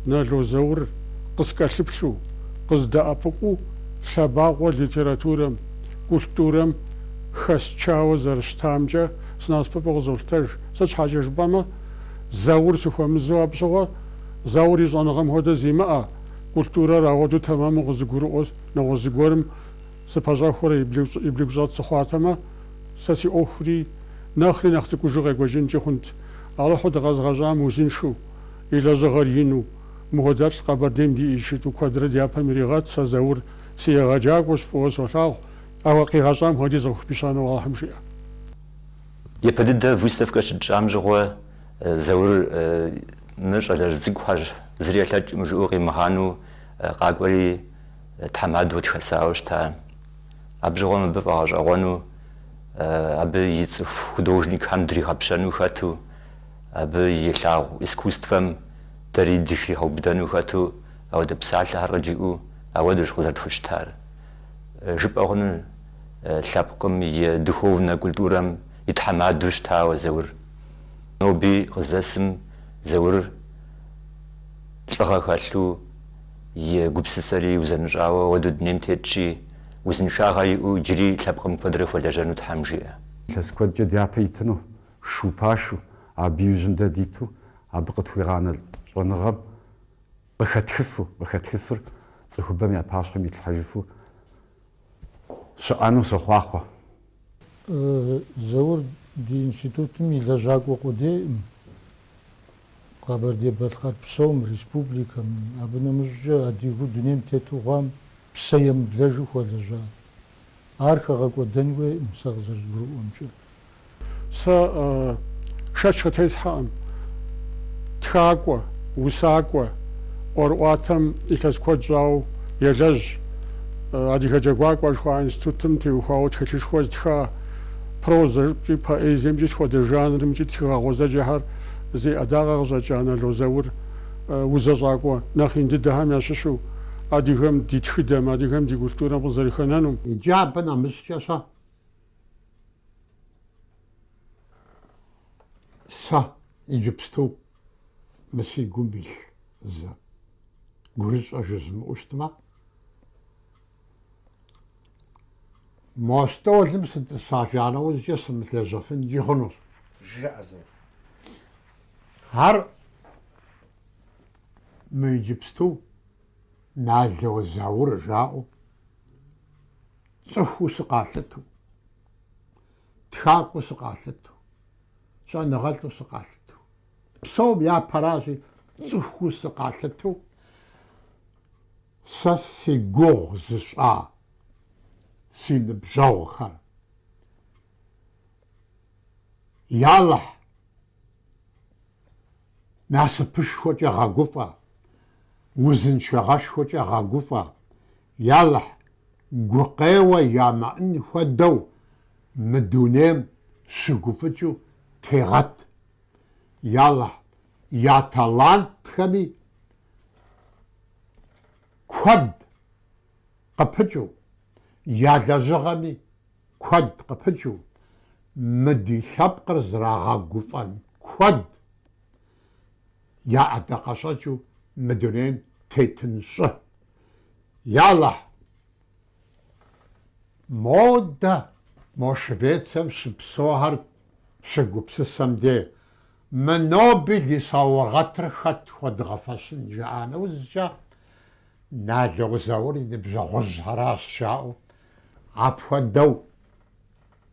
S5: Нало Заур къыскӏэлъыплъу, къыздэӏэпыкъуу лъэбакъуэ литературэм, культурэм хэсчауэ зэрыщытамкӏэ сынасыпыфӏэу къызолъытэж. Сыт щхьэкӏэ жыпӏэмэ, Заур сыхуэмызэу абы щыгъуэ, Заур и щӏэныгъэм хуэдэ зимыӏэ, культурэр ауэдэу тэмэму къызыгурыӏуэ нэгъуэщӏ зыгуэрым сыпэщӏэхуэрэ и блыгущӏэт сыхъуатэмэ, сэ си ӏуэхури нэхъри нэхъ цӏыкӏужу къекӏуэкӏынкӏи хъунт. Алыхьу дыкъэзыгъэщӏам узыншэу, и лэжьыгъэр ину, мыхуэдэлӏ Къэбэрдейм диӏэщ жытӏэу куэдрэ дяпэм иригъэт, сэ Заур си егъэджакӏуэщ, фӏыуэ солъагъу, ауэ къигъэщӏам хуэдиз къыхупищэну Алыхьым жиӏэ.
S6: Япэ дыдэ выставкэ щытщӏам щыгъуэ Заур мы щӏалэжь цӏыкӏухэр зыри ялъэкӏкъым жиӏэу къимыгъанэу къакӏуэри тхьэмадэу къытхэсауэ щыта. Абы щыгъуэм абы фӏэгъэщӏэгъуэну, абы и цӏыху художникхэм дригъэпщэну хэту, абы илъагъу искусствэм дэри дыхригъэубыдэну хэту ауэдэ псалъэхэр къыджиӏэу ауэдэщ къызэрытхущытар. Жыпӏэ хъуну лъэпкъым и духовнэ культурэм и тхьэмадэу щытауэ Заур. Ноби къыздэсым Заур лӏыгъэ хэлъу, и гупсысэри узэнщӏауэ ауэдэу дунейм тетщи, узыншагъэ иӏэу иджыри лъэпкъым куэдрэ хуэлэжьэну Тхьэм жиӏэ.
S7: Илъэс куэдкӏэ дяпэ итыну, шу пашэу, абы иужьым дэ диту, абы къытхуигъанэ щӏэныгъэм къыхэтхыфу, къыхэтхыфыр цӏыхубэм я пащхьэм итлъхьэжыфу щыӏэну сохъуахъуэ.
S4: Заур ди институтым и лэжьакӏуэ къудейкъым. Къэбэрдей-Балъкъэр псом, республикэм, абы нэмыщӏкӏэ адыгэу дунейм тету хъуам псэемыблэжу хуэлэжьа. Ар хэгъэкӏуэдэн хуейкъым, сэ къызэрызгурыӏуэмкӏэ.
S5: Сэ шэч къытесхьэкъым. Тхакӏуэ, усакӏуэ, ӏуэрыӏуатэм илъэс куэд щӏауэ елэжь, Адыгэ джэгуакӏуэ жыхуаӏэ институтым теухуауэ тхылъышхуэ зытха, прозэмкӏи, поэзиемкӏи, сыт хуэдэ жанрымкӏи тхыгъэ гъуэзэджэхэр зи ӏэдакъэ къыщӏэкӏа Нало Заур узэщӏакӏуэ нэхъ ин дыдэхэм ящыщу адыгэм ди тхыдэм, адыгэм ди культурэм къызэрыхэнэнум.
S2: Иджы абы нэмыщӏкӏэ сэ Сэ иджыпсту мы си гум илъ зы гурыщӏэ жызмыӏэу щытмэ, мо стӏолым сытӏысыжа нэужькӏэ сымылэжьэфынкӏи хъунущ.
S1: Жыӏэ, Заур.
S2: Ар мы иджыпсту Нало Заур жаӏэу цӏыхуу сыкъалъытэу, тхакӏуэу сыкъалъытэу, щӏэныгъэлӏу сыкъалъытэу, псом япэращи, цӏыхуу сыкъалъытэу, сэ си гугъу зыщӏа си ныбжьэгъухэр. Ялыхь, насыпышхуэкӏэ гъэгуфӏэ, узыншагъэшхуэкӏэ гъэгуфӏэ, Ялыхь, гукъеуэ ямыӏэн хуэдэу мы дунейм щыгуфӏыкӏыу тегъэт. Ялыхь, я талантхэми куэд къыпыкӏыу, я лэжьыгъэми куэд къыпыкӏыу, мы ди лъэпкъыр зэрагъэгуфӏэн куэд я ӏэдакъэщӏэкӏыу мы дунейм тетын щӏы. Ялыхь, модэ мо Швецием щыпсэухэр щыгупсысэм де, мы Нобель и саугъэтыр хэт хуэдгъэфэщын жаӏа нэужькӏэ, Нало Заур и ныбжьэгъужьхэращ жаӏэу, апхуэдэу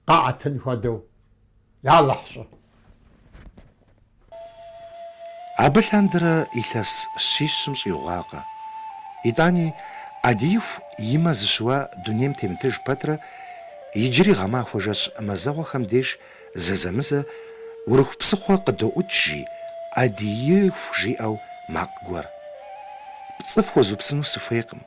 S2: къаӏэтын хуэдэу Ялыхь щӏы.
S1: Абы лъандэрэ илъэс щищым щӏигъуакъэ. Итӏани, ӏэдииху и мэ зыщыуа дунейм темытыж пэтрэ, иджыри гъэмахуэ жэщ мазэгъуэхэм деж зэзэмызэ Урыху псыхъуэ къыдоӏукӏ, жи, ӏэдииху жиӏэу макъ гуэр. Пцӏы фхуэзупсыну сыхуейкъым.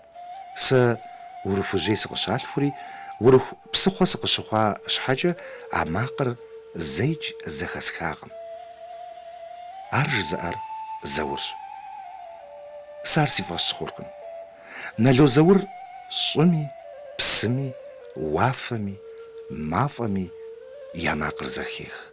S1: Сэ Урыхужьей сыкъыщалъхури, Урыху псыхъуэ сыкъыщыхъуа щхьэкӏэ а макъыр зэикӏ зэхэсхакъым. Ар жызыӏэр Заурщ. Сэ ар си фӏэщ хъуркъым. Нало Заур щӏыми, псыми, уафэми, мафӏэми я макъыр зэхех.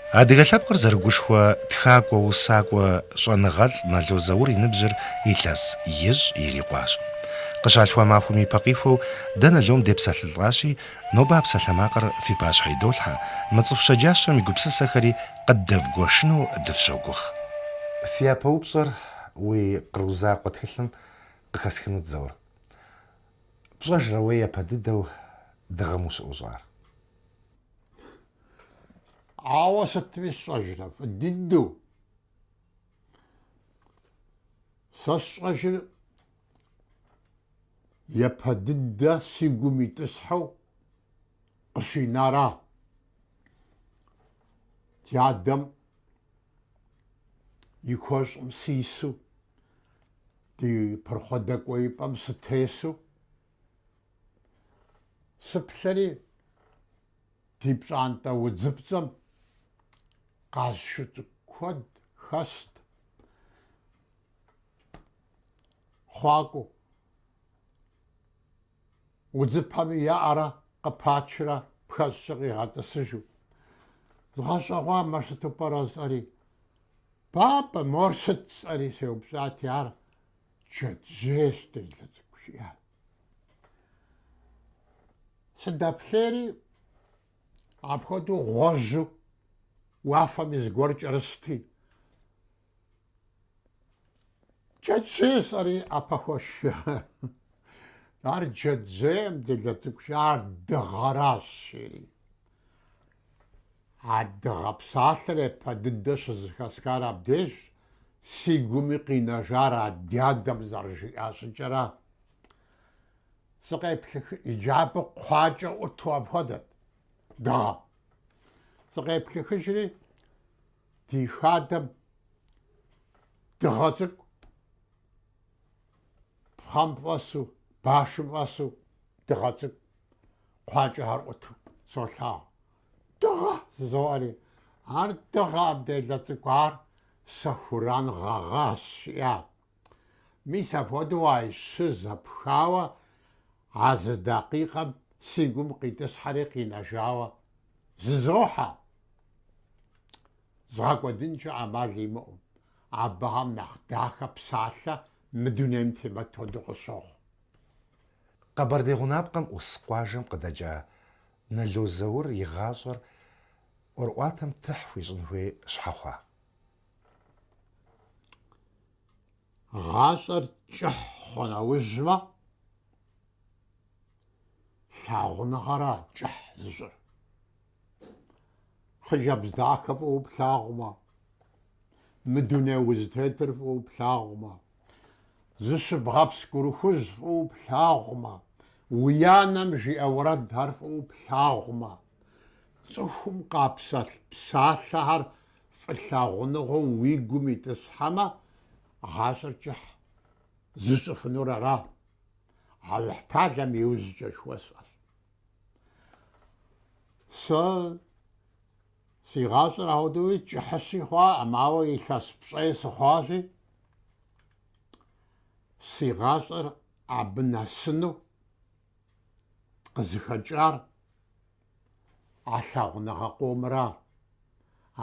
S1: Адыгэ лъэпкъыр зэрыгушхуэ тхакӏуэ, усакӏуэ, щӏэныгъэлӏ Нало Заур и ныбжьыр илъэс ищӏ ирикъуащ. Къыщалъхуа махуэм ипэ къихуэу дэ Налом депсэлъылӏащи, нобэ а псалъэмакъыр фи пащхьэ идолъхьэ, мы цӏыху щэджащэм и гупсысэхэри къыддэвгуэшыну дыфщогугъ. Си япэ упщӏэр уи Къру закъуэ тхылъым къыхэсхынут, Заур. Пщӏэжрэ уэ япэ дыдэу дыгъэм ущыӏущӏар?
S2: Ауэ сытми сщӏэжрэ, фӏы дыдэу. Сэ сщӏэжыр япэ дыдэ си гум итӏысхьэу къыщинара. Дядэм и куэщӏым сису, ди пырхъуэ дэкӏуеипӏэм сытесу, сыплъэри ди пщӏантӏэ удзыпцӏэм къаз шыр цӏыкӏу куэд хэст, хъуакӏуэу. Удзыпэми еӏэрэ къыпачрэ пхэщӏкӏэ къигъэтӏысыжу. Згъэщӏэгъуа мыр сыту пӏэрэ жысӏэри. Папэ, мор сыт жысӏэри сеупщӏати, ар джэджьейщ, делэ цӏыкӏу, жиӏа. Сыдэплъейри, апхуэдэу гъуэжьу уафэми зыгуэр кӏэрысти, Джэджьей жысӏэри ӏэпэ хуэсшия. Ар джэджьейм, делэ цӏыкӏу, ар дыгъэращ, жери. А дыгъэ псалъэр япэ дыдэ щызэхэсхар абдежщ, си гуми къинэжар а дядэм зэрыжиӏа щӏыкӏэра. Сыкъеплъых, иджы абы кхъуакӏэ ӏуту апхуэдэт дыгъэм. Сыкъеплъыхыжри, Ди хадэм дыгъэ цӏыкӏу пхъэм фӏэсу, башым фӏэсу дыгъэ цӏыкӏу кхъуакӏэхэр ӏуту солъагъу. Дыгъэ жызоӏэри, ар дыгъэӏым, делэ цӏыкӏу, ар сэхуран гъэгъащ, жиӏа. Мис апхуэдэу а щы зэпхауэ а зы дакъикъэм си гум къитӏысхьэри къинэжауэ зызохьэ. Згъэкӏуэдынкӏэ ӏэмал имыӏэу, абыхэм нэхъ дахэ псалъэ мы дунейм темыт хуэдэу къысщохъу.
S1: Къэбэрдей гъунапкъэм ӏус къуажэм къыдэкӏа Нало Заур и гъащӏэр ӏуэрыӏуатэм тыхь хуищӏын хуей щхьэ хъуа?
S2: Гъащӏэр кӏыхь хъуа нэужьмэ, лъагъуныгъэра кӏыхь зыщӏыр. Хъыджэбз дахэ фӏыуэ плъагъумэ, мы дуней узытетыр фӏыуэ плъагъумэ, зыщыбгъэпскӏ Урыхужь фӏыуэ плъагъумэ, уи анэм жиӏэ уэрэдхэр фӏыуэ плъагъумэ, цӏыхум къапсэлъ псалъэхэр Фӏылъагъуныгъэу уи гум итӏысхьэмэ, гъащӏэр кӏыхь зыщӏыфынур ара? Алыхьталэм и ужькӏэ жыхуэсӏэщ. Сэ си гъащӏэр апхуэдэуи кӏыхьыщи хъуаӏым, ауэ илъэс пщӏей сыхъуащи, си гъащӏэр абы нэсыну къызыхэкӏар а лъагъуныгъэ къомыра.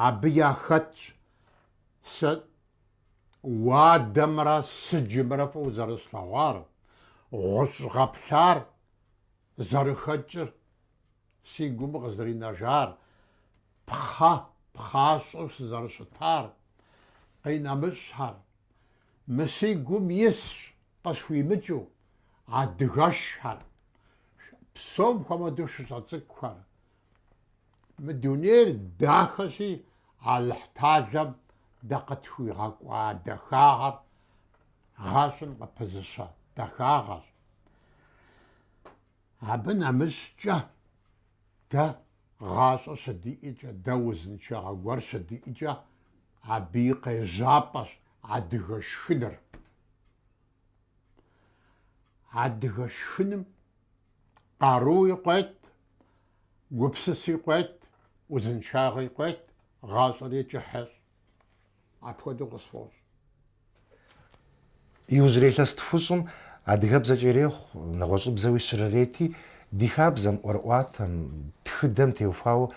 S2: Абы яхэтщ сэ уадэмрэ сыджымрэ фӏыуэ зэрыслъэгъуар, гъущӏ гъэплъар зэрыхэкӏыр си гум къызэринэжар, пхъэ пхъащӏэу сызэрыщытар, къинэмыщӏхэр. Мы си гум исщ къысхуимыкӏыу адыгэшхэр, псом хуэмыдэу шыщӏэ цӏыкӏухэр. Мы дунейр дахэщи, Алыхьталэм дэ къытхуигъэкӏуа дахагъэр гъащӏэм къыпызыщэ дахагъэщ. Абы нэмыщӏкӏэ дэ гъащӏэ щыдиӏэкӏэ, дэ узыншагъэ гуэр щыдиӏэкӏэ, абы и къежьапӏэщ адыгэ шхыныр. Адыгэ шхыным къаруи къует, гупсыси къует, узыншагъи къует, гъащӏэри кӏыхь ещӏ. Апхуэдэу къысфӏощӏ.
S1: Иужьрей илъэс тхущӏым адыгэбзэкӏэ ирехъу, нэгъуэщӏыбзэуи щрырети, ди хабзэм, ӏуэрыӏуатэм, тхыдэм теухуауэ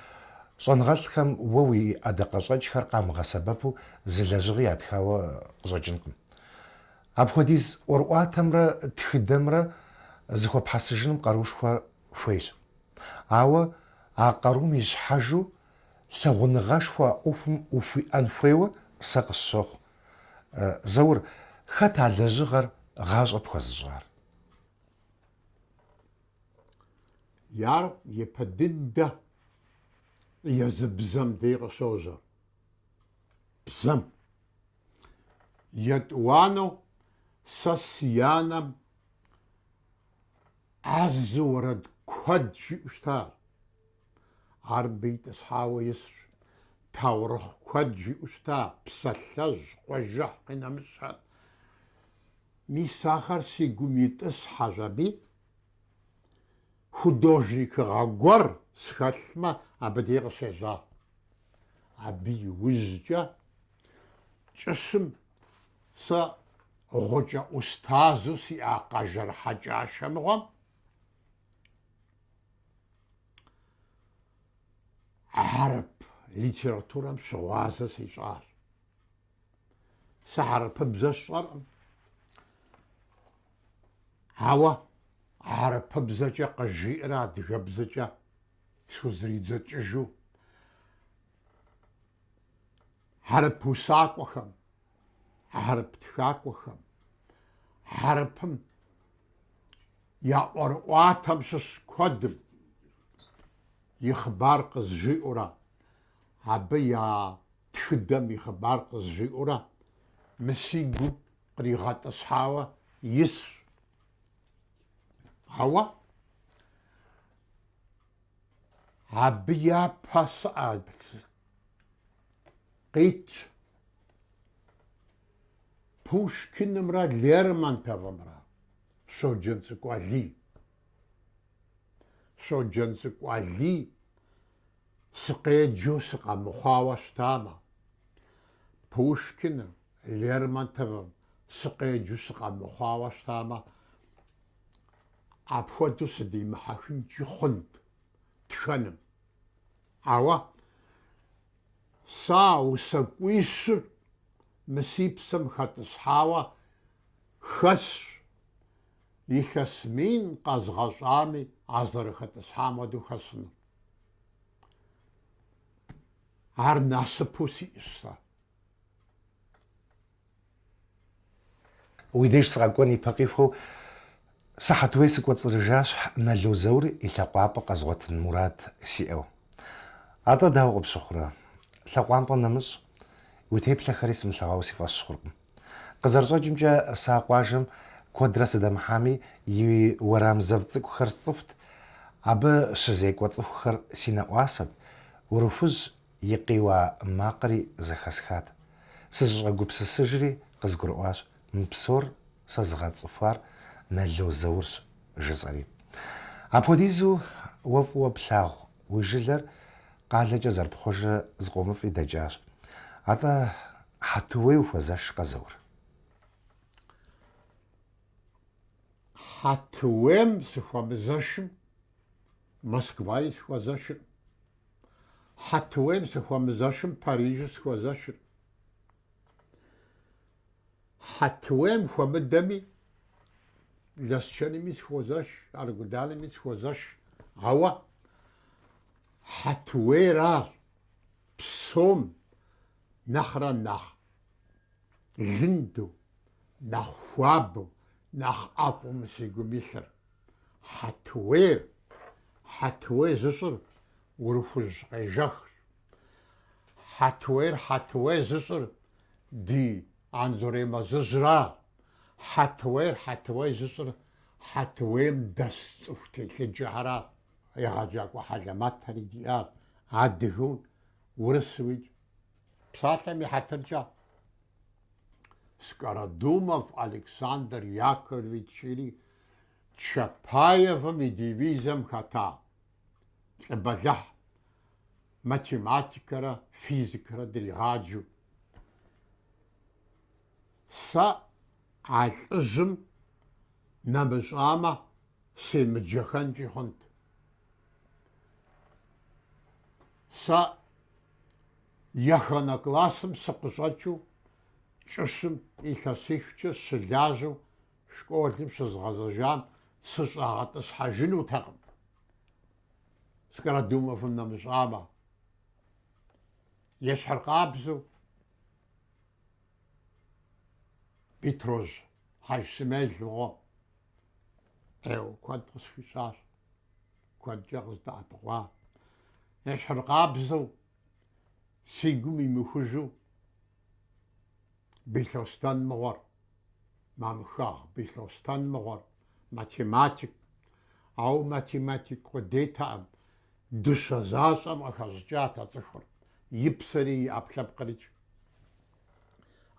S1: Щӏэныгъэлӏхэм уэ уи ӏэдакъэщӏэкӏхэр къамыгъэсэбэпу зы лэжьыгъи ятхауэ къыщӏэкӏынкъым. Апхуэдиз ӏуэрыӏуатэмрэ тхыдэмрэ зыхуэпхьэсыжыным къаруушхуэ хуейщ. Ауэ а къарум и щхьэжу лъагъуныгъэшхуэ а ӏуэхум ухуиӏэн хуейуэ сэ къысщохъу. Заур, хэт а лэжьыгъэр гъащӏэ пхуэзыщӏар?
S2: Ар япэ дыдэ езы бзэм дей къыщожьэр. Бзэм. Етӏуанэу сэ си анэм ӏэзэу уэрэд куэд жиӏэу щытащ. Ар мыбы итӏысхьауэ исщ. Таурыхъ куэд жиӏэу щыта, псалъэжь, къуажэхь къинэмыщӏхэр. Мис ахэр си гум итӏысхьэщ аби, художникыгъэ гуэр схэлъмэ, абы дей къыщежьа. Абы и ужькӏэ кӏыщым сэ гъукӏэ ӏустазу сиӏа Къэжэр Хьэкӏашэ мыгъуэм хьэрып литературэм щыгъуазэ сищӏащ. Сэ хьэрыпыбзэ сщӏэркъым. Ауэ хьэрыпыбзэкӏэ къызжиӏэрэ адыгэбзэкӏэ схузэридзэкӏыжу хьэрып усакӏуэхэм, хьэрып тхакӏуэхэм, хьэрыпым я ӏуэрыӏуатэм щыщ куэдым и хъыбар къызжиӏэурэ, абы я тхыдэм и хъыбар къызжиӏэурэ мы си гум къригъэтӏысхьауэ исщ. Ауэ абы япэ сыӏэ къитщ Пушкинымрэ Лермонтовымрэ, Щоджэнцӏыкӏу Алий. Щоджэнцӏыкӏу Алий сыкъеджэу сыкъэмыхъуауэ щытамэ, Пушкиным, Лермонтовым сыкъеджэу сыкъэмыхъуауэ щытамэ, апхуэдэу сыдимыхьэхынкӏи хъунт тхэным. Ауэ сэ а усакӏуищыр мы си псэм хэтӏысхьауэ хэсщ, илъэс мин къэзгъэщӏами а зэрыхэтӏысхьам хуэдэу хэсыну. Ар насыпу сиӏэщ сэ.
S1: Уи деж сыкъэкӏуэн ипэ къихуэу сэ Хьэтуей сыкӏуэцӏрыжащ Нало Заур и лъакъуапӏэ къэзгъуэтын мурад сиӏэу. Атӏэ дауэ къыпщыхъурэ? Лъакъуампӏэм нэмыщӏ, уи теплъэхэри сымылъэгъуауэ си фӏэщ хъуркъым. Къызэрыщӏэкӏымкӏэ, сэ а къуажэм куэдрэ сыдэмыхьами, и уэрам зэв цӏыкӏухэр сцӏыхут, абы щызекӏуэ цӏыхухэр си нэӏуасэт, Урыхужь и къиуа макъри зэхэсхат. Сызыщӏэгупсысыжри къызгурыӏуащ, мы псор сэзыгъэцӏыхуар Нало Заурщ, жысӏэри. Апхуэдизу уэ фӏыуэ плъагъу уи жылэр къалэкӏэ зэрыпхъуэжрэ зыкъомыфӏи дэкӏащ. Атӏэ Хьэтуей ухуэзэшкъэ, Заур?
S2: Хьэтуейм сыхуэмызэшым, Москваи сыхуэзэшыркъым. Хьэтуейм сыхуэмызэшым, Парижи сыхуэзэшыркъым. Хьэтуейм хуэмыдэми, Лэсчэнми сыхуозэш, Аргуданми сыхуозэш, ауэ Хьэтуейращ псом нэхърэ нэхъ лынду, нэхъ хуабэу, нэхъ ӏэфӏу мы си гум илъыр. Хьэтуейр, Хьэтуей зыщӏыр Урыхужь къежэхщ. Хьэтуейр Хьэтуей зыщӏыр ди Анзорей мэзыжьра. Хьэтуейр Хьэтуей зыщӏыр Хьэтуейм дэс цӏыху телъыджэхэра. Егъэджакӏуэ хьэлэмэтхэри диӏащ, адыгэу, урысуикӏ. Псалъэм и хьэтыркӏэ, Скородумов Александр Яковлевич жери Чапаевым и дивизэм хэта лӏы бэлыхь математикэрэ физикэрэ дригъаджэу. Сэ а лӏыжьым нэмыщӏамэ, семыджэхэнкӏи хъунт. Сэ еханэ классым сыкъыщӏэкӏыу кӏыщым илъэсихкӏэ щылажьэу школым щызгъэзэжам сыщӏагъэтӏысхьэжынутэкъым, Скородумовым нэмыщӏамэ. Ещхьыркъабзэу Бетрожь Хьэжсмел мыгъуэм ӏейуэ куэд къысхуищӏащ, куэдкӏэ къыздэӏэпыкъуа. Ещхьыркъабзэу си гум имыхужу Билъостэн мыгъуэр, Мамхэгъ Билъостэн мыгъуэр, математик, ауэ математик къудейтэкъым, дыщэ защӏэм къыхэщӏыкӏат а цӏыхур, и псэри и ӏэпкълъэпкърикӏ.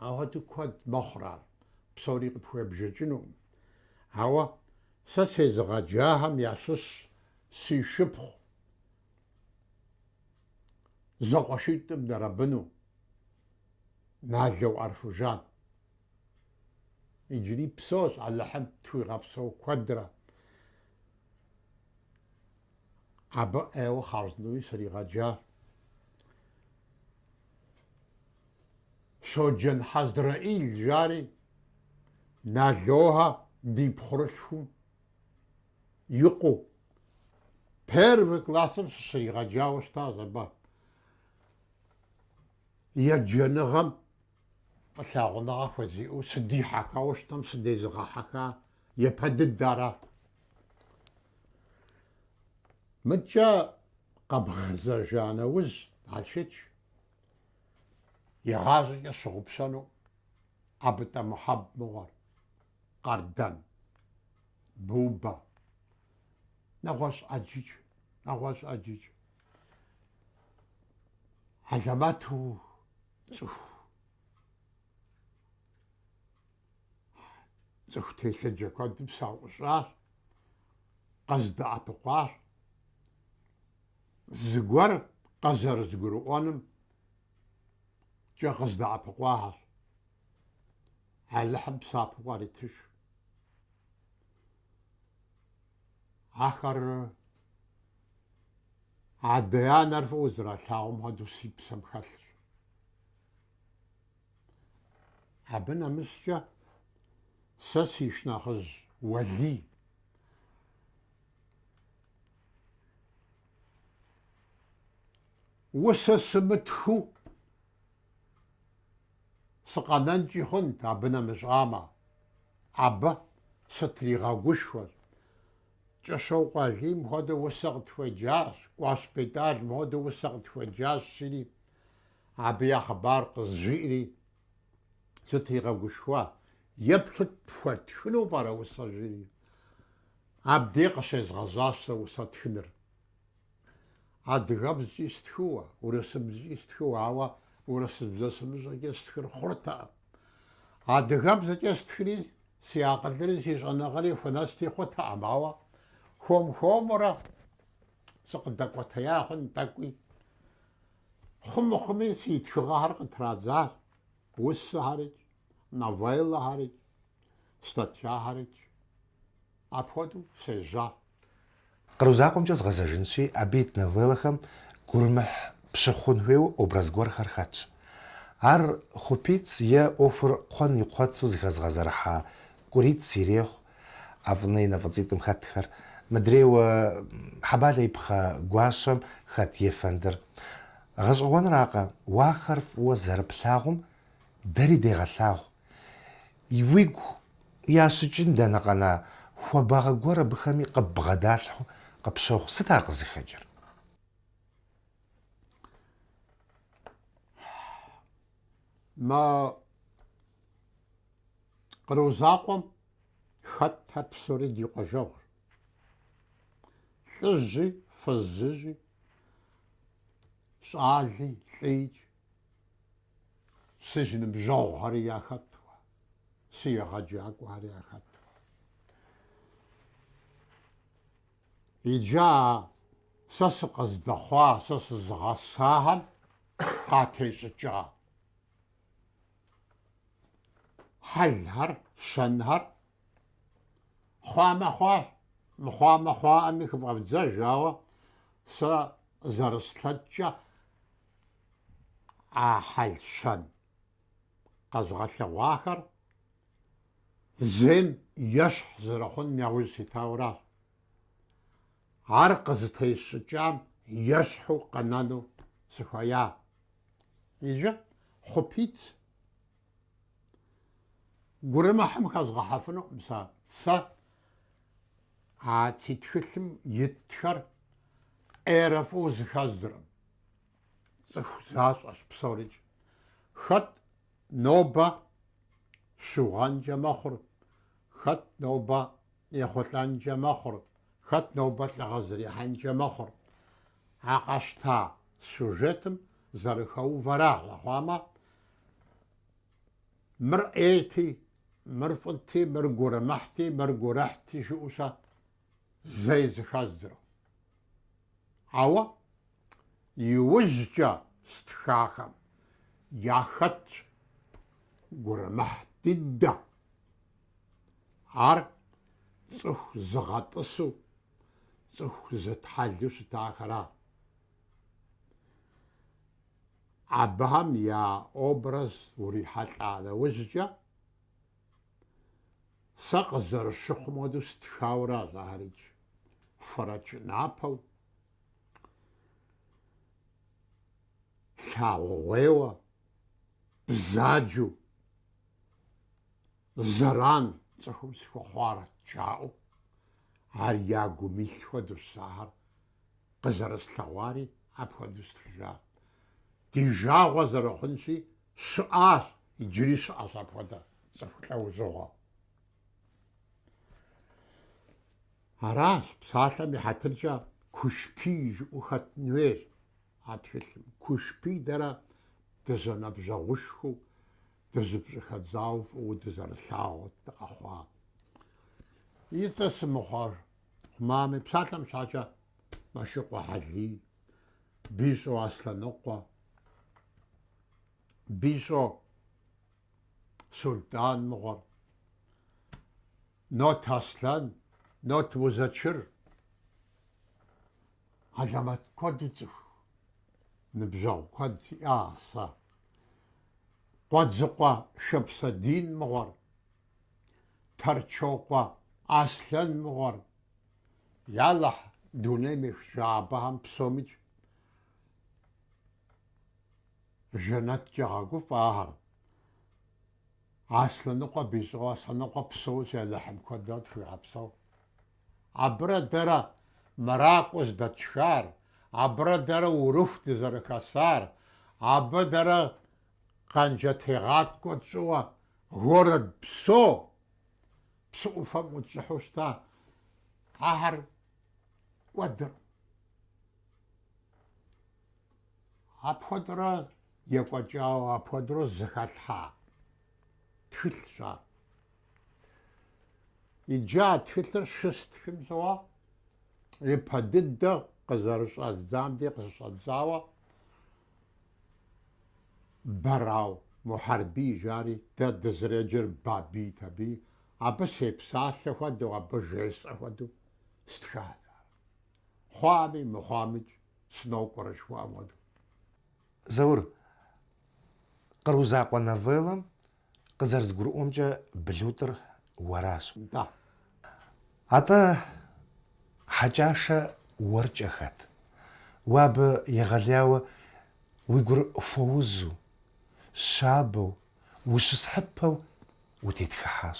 S2: Апхуэдэу куэд мэхъур ар, псори къыпхуебжэкӏынукъым. Ауэ сэ сезыгъэджахэм ящыщщ си шыпхъу зэкъуэшитӏым зэрабыну Нало Арфужан. Иджыри псэущ, Алыхьым тхуигъэпсэу куэдрэ. Абы ӏейуэ хъарзынэуи сригъэджащ. Щоджэн Хьэзрэӏил жари, Налохэ ди пхъурылъхум и къуэу первый классым сыщригъэджауэ щытащ абы. Еджэныгъэм фӏылъагъуныгъэ хуэзиӏэу сыдихьэхауэ щытам сыдезыгъэхьэха япэ дыдэ арат. Мыдкӏэ къэбгъэзэжа нэужь, Налшыч игъащӏэкӏэ сщыгъупщэну Абытӏэ Мухьэб мыгъуэр, Къардэн, Бубэ, нэгъуэщӏ ӏэджикӏ, нэгъуэщӏ ӏэджикӏ. Хьэлэмэту цӏыху, цӏыху телъыджэ куэдым саӏущӏащ, къыздэӏэпыкъуащ. Зыгуэр къызэрызгурыӏуэным кӏэ къыздэӏэпыкъуахэщ. Алыхьым псапэу къаритыж. Ахэр адэ-анэр фӏыуэ зэралъагъум хуэдэу си псэм хэлъщ. Абы нэмыщӏкӏэ сэ си шынэхъыжь Уэлий Усэ сымытхыу сыкъэнэнкӏи хъунт абы нэмыщӏамэ. Абы сытригъэгушхуэщ. Кӏыщокъуэ Алим хуэдэу усэ къытхуеджащ, Кӏуащ Бетӏал хуэдэу усэ къытхуеджащ, жиӏэри, абы я хъыбар къызжиӏэри сытригъэгушхуа. Еплъыт пхуэтхыну пӏэрэ усэ, жиӏэри. Абдей къыщезгъэжьащ сэ усэ тхыныр. Адыгэбзкӏи стхыуэ, урысыбзкӏи стхыуэ, ауэ урысыбзэ сымыщӏэкӏэ стхыр хъуртэкъым. Адыгэбзэкӏэ стхыри си акъылри си щӏэныгъэри хунэсти хъутэкъым, ауэ хуэм-хуэмурэ сыкъыдэкӏуэтея хъун тӏэкӏуи. Хъу-мыхъуми си тхыгъэхэр къытрадзащ, усэхэрикӏ, новеллэхэрикӏ, статьяхэрикӏ. Апхуэдэу сежьа.
S1: Къру закъуэмкӏэ згъэзэжынщи, абы ит новеллэхэм гурымыхь пщыхъун хуейуэ образ гуэрхэр хэтщ. Ар Хъупиц е ӏуэхур кхъуэн и кхъуэцу зыхэзгъэзэрыхьа Кӏуриц ирехъу, ӏэфӏынэ и нэ фӏыцӏитӏым хэтхэр, мыдрейуэ Хьэбалэ и пхъэ гуащэм хэт ефэндыр. Гъэщӏэгъуэнракъэ, уэ ахэр фӏыуэ зэрыплъагъум дэри дегъэлъагъу. Уигу ящыкӏын дэнэ къэна, хуабагъэ гуэр абыхэми къыббгъэдалъхьэу къыпщохъу. Сыт ар къызыхэкӏыр?
S2: Мы Къру закъуэм хэтхэр псори ди къуажэгъущ. Лӏыжьи, фызыжьи, щӏали, лӏикӏ. Си ныбжьэгъухэри яхэтуэ, си егъэджакӏуэхэри яхэтуэ. Иджы а сэ сыкъыздэхъуа, сэ сызыгъэсахэм къатещӏыкӏа хьэлхэр, щэнхэр хъуамэ хъуащ, мыхъуамэ хъуаӏэми хыфӏэвдзэж, ауэ сэ зэрыслъэкӏкӏэ. А хьэл-щэн къэзгъэлъэгъуахэр зейм ещхь зэрыхъуным яужь ситауращ. Ар къызытесщӏыкӏам ещхьу къэнэну сыхуея. Иджы Хъупиц гурымыхьым хэзгъэхьэфынукъым сэ. Сэ а си тхылъым итхэр ӏейрэ фӏыуэ зыхэздзыркъым. Цӏыху защӏэщ псорикӏ. Хэт нобэ щыугъэнкӏэ мэхъур, хэт нобэ ехъулӏэнкӏэ мэхъур, хэт нобэ лӏыгъэ зэрихьэнкӏэ мэхъур. А къэщта сюжетым зэрыхэувэра ахъуамэ, мыр ӏейти, мыр фӏыти, мыр гурымыхьти, мыр гурыхьти жыӏэу сэ зэи зыхэздзыркъым. Ауэ иужькӏэ стхахэм яхэтщ гурымыхь дыдэ. Ар цӏыху зыгъэтӏысу, цӏыху зытхьэлу щытахэра. Абыхэм я образ урихьэлӏа нэужькӏэ, сэ къызэрыщыхъум хуэдэу стхауращ ахэрикӏ, фэрэкӏ напэу, лъагъугъуейуэ, бзаджэу, зэран цӏыхум схуэхъуарэт жаӏэу, ар я гум илъ хуэдэущ сэ ахэр къызэрыслъэгъуари апхуэдэу стхыжа. Ди жагъуэ зэрыхъунщи, щыӏащ, иджыри щыӏэщ апхуэдэ цӏыху лӏэужьыгъуэ. Аращ, псалъэм и хьэтыркӏэ Кушпий жыӏэу хэтын хуейщ а тхылъым. Кушпий дэрэ дызэныбжьэгъушхуэу, дызыпщӏыхэдзауэ фӏыуэ дызэрылъагъуу дыкъэхъуа. И цӏэ сымыхъумами, псалъэм щхьэкӏэ Мэшыкъуэ Хьэлий, Бищӏо Аслъэныкъуэ, Бищӏо Сулътӏан мыгъуэр, Нот Аслъэн, Нот Музэчыр, хьэлэмэт куэду цӏыху, ныбжьэгъу куэд сиӏа сэ. Къуэдзыкъуэ Шэпсэдин мыгъуэр, Тэрчокъуэ Аслъэн мыгъуэр, Ялыхь, дунейм ехыжа абыхэм псомикӏ жэнэткӏэ гъэгуфӏэ ахэр. Аслъэныкъуэ Бищӏо Аслъэныкъуэ псэущ, Алыхьым куэдрэ тхуигъэпсэу. Абырэ дэрэ мэракӏуэ зыдэтшхар, абырэ дэрэ урыху дызэрыхэсар, абы дэрэ къанжэ тегъаткӏуэ тщӏыуэ город псо псы ӏуфэм ӏутщӏыхьу щыта, ахэр кӏуэдыркъым. Апхуэдэрэ екӏуэкӏауэ, апхуэдэрэ зэхалъхьа тхылъщ ар. Иджы а тхылъыр щыстхым щыгъуэ, ипэ дыдэ къызэрыщӏэздзам дей къыщыщӏэдзауэ, Бэрау Мухьэрбий жари, дэ дызэреджэр Бабийт абыи, абы сепсалъэ хуэдэу, абы жесӏэ хуэдэу стхащ ар. Хъуами мыхъуамикӏ сынокӏуэрэ жыхуаӏэм хуэдэу.
S1: Заур, Къру закъуэ новеллэм къызэрызгурыӏуэмкӏэ Блутӏыр уэращ.
S2: Нтӏэ.
S1: Атӏэ, Хьэкӏашэ уэркӏэ хэт? Уэ абы егъэлеяуэ уи гур хуэузу, щабэу, ущысхьыпэу утетхыхьащ.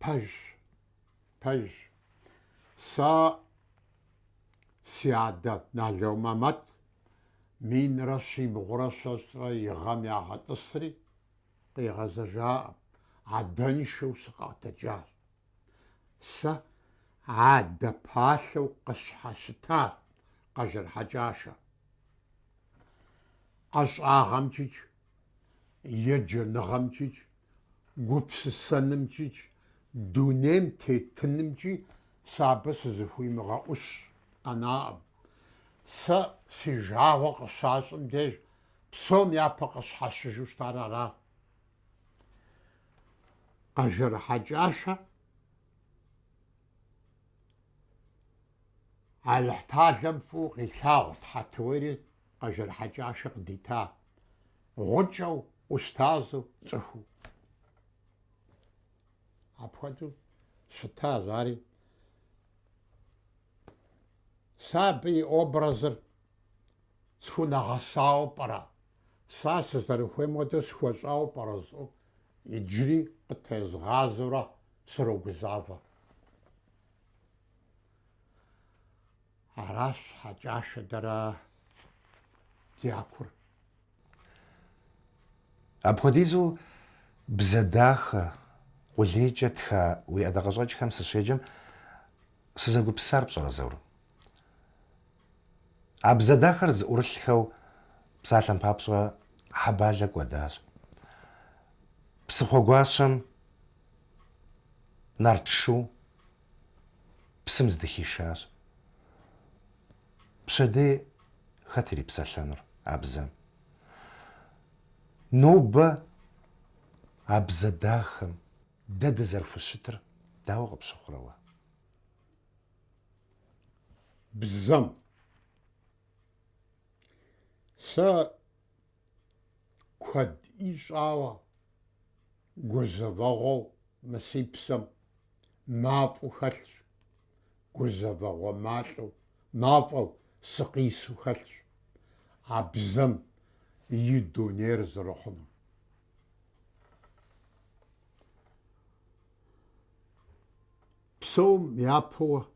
S2: Пэжщ, пэжщ. Сэ си адэ Нало Мэмэт минрэ щибгъурэ щэщӏрэ и гъэм ягъэтӏысри, къигъэзэжаӏым, адэншэу сыкъэтэджащ. Сэ адэ палъэу къысщхьэщытащ Къэжэр Хьэкӏашэ. ӏэщӏагъэмкӏикӏ, еджэныгъэмкӏикӏ, гупсысэнымкӏикӏ, дунейм тетынымкӏи сэ абы сызыхуимыгъэӏущ къэнаӏым. Сэ си жагъуэ къыщащӏым деж псом япэ къысщхьэщыжу щытар ара. Къэжэр Хьэкӏашэ Алыхьталэм фӏыуэ къилъагъут Хьэтуейри. Къэжэр Хьэкӏашэ къыдита гъукӏэу, ӏустазу, цӏыхуу. Апхуэдэу щытащ ари. Сэ абы и образыр схунэгъэсауэ пӏэрэ? Сэ сызэрыхуейм хуэдэу схуэщӏауэ пӏэрэ жысӏэу иджыри къытезгъазэурэ срогузавэ. Аращ Хьэкӏашэ дэрэ дякур.
S1: Апхуэдизу бзэ дахэ, къулейкӏэ тха уи ӏэдакъэщӏэкӏхэм сыщеджэм, сызэгупсысар пщӏэрэ, Заур? А бзэ дахэр зыӏурылъхэу, псалъэм папщӏэ, Хьэбалэ кӏуэдащ. Псыхъуэгуащэм Нартшу псым здыхишащ. Пщэдей хэт ирипсэлъэнур а бзэм? Нобэ а бзэ дахэм дэ дызэрыхущытыр дауэ къыпщыхъурэ уэ?
S2: Бзэм. Сэ куэд щӏауэ гузэвэгъуэу мы си псэм мафӏэу хэлъщ, гузэвэгъуэ малӏэу, мафӏэу сыкъису хэлъщ а бзэм и дунейр зэрыхъунум. Псом япэу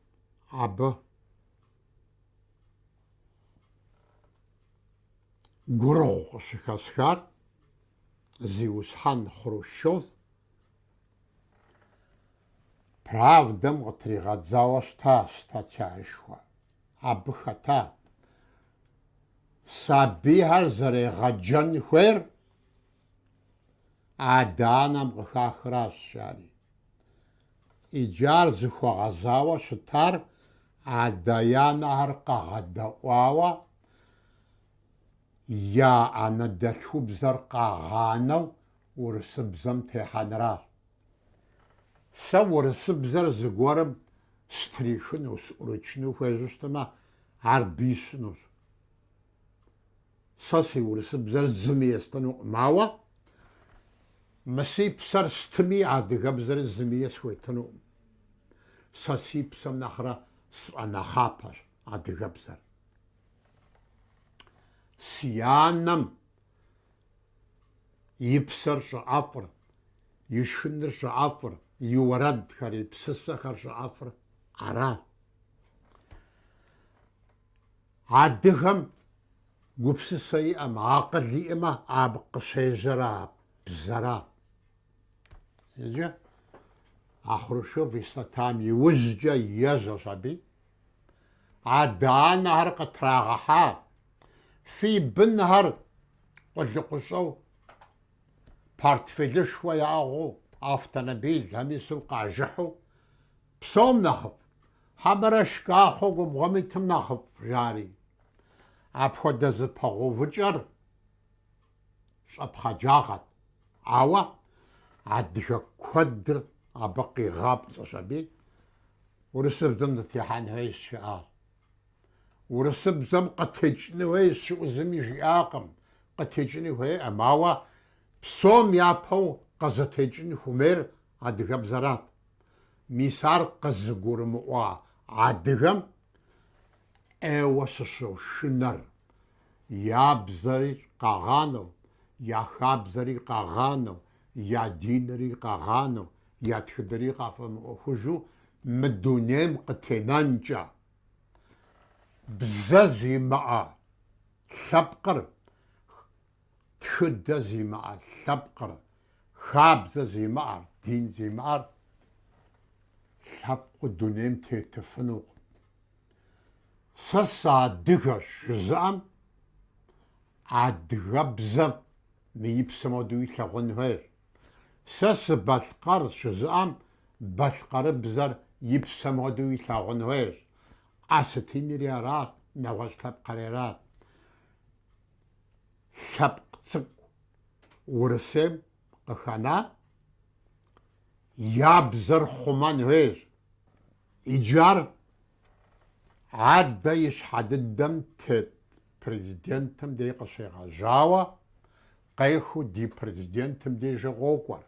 S2: абы гурыгъу къыщыхэсхар зиусхьэн Хрущев Правдэм къытригъэдзауэ щыта статьяшхуэ. Абы хэта сабийхэр зэрегъэджэн хуейр адэ-анэм къыхахращ, жари. Иджы ар зыхуэгъэзауэ щытар адэ-анэхэр къэгъэдэӏуауэ я анэдэлъхубзэр къагъанэу урысыбзэм техьэнращ. Сэ урысыбзэр зыгуэрым стрихыну, сӏурычыну хуежьэу щытмэ, ар бий сщӏынущ. Сэ си урысыбзэр зыми естынукъым, ауэ мы си псэр стыми адыгэбзэри зыми схуетынукъым. Сэ си псэм нэхърэ сфӏэнэхъапэщ адыгэбзэр. Си анэм и псэр щӏэӏэфӏыр, и шхыныр щӏэӏэфӏыр, и уэрэдхэр, и псысэхэр щӏэӏэфӏыр ара. Адыгэм гупсысэ иӏэмэ, акъыл иӏэмэ, абы къыщежьэр а бзэра. Иджы а Хрущев и статьям иужькӏэ ежьэщ аби, адэ-анэхэр къытрагъэхьа, фи бынхэр къулыкъущӏэу, портфелышхуэ яӏыгъыу, автомобилхэм ису къажыхьу, псэум нэхъыфӏ, хьэмэрэ шкӏахъуэ губгъуэм итым нэхъыфӏ, жари. Апхуэдэ зыпэгъэувыкӏэр щӏэпхъаджагъэт, ауэ адыгэ куэдыр абы къигъапцӏэщ аби, урысыбзэм дытехьэн хуейщ, жаӏащ. Урысыбзэм къытекӏын хуейщ жиӏэу зыми жиӏакъым, къытекӏыни хуейкъым, ауэ псом япэу къызытекӏын хуэмейр адыгэбзэрат. Мис ар къызыгурымыӏуа адыгэм ӏейуэ сыщошынэр. Я бзэри къагъанэу, я хабзэри къагъанэу, я динри къагъанэу, я тхыдэри къафӏэмыӏуэхужу мы дунейм къытенэнкӏэ. Бзэ зимыӏэ лъэпкъыр, тхыдэ зимыӏэ лъэпкъыр, хабзэ зимыӏэр, дин зимыӏэр лъэпкъыу дунейм тетыфынукъым. Сэ сыадыгэщ жызыӏэм адыгэбзэр мы и псэм хуэдэу илъагъун хуейщ. Сэ сыбалъкъэрщ жызыӏэм балъкъэрыбзэр и псэм хуэдэу илъагъун хуейщ. Осетинри аращ, нэгъуэщӏ лъэпкъхэри аращ. Лъэпкъ цӏыкӏу Урысейм къыхэна я бзэр хъумэн хуейщ. Иджы ар адэ и щхьэ дыдэм тет. президентым дей къыщегъэжьауэ, къехыу ди президентым дежи къокӏуэр,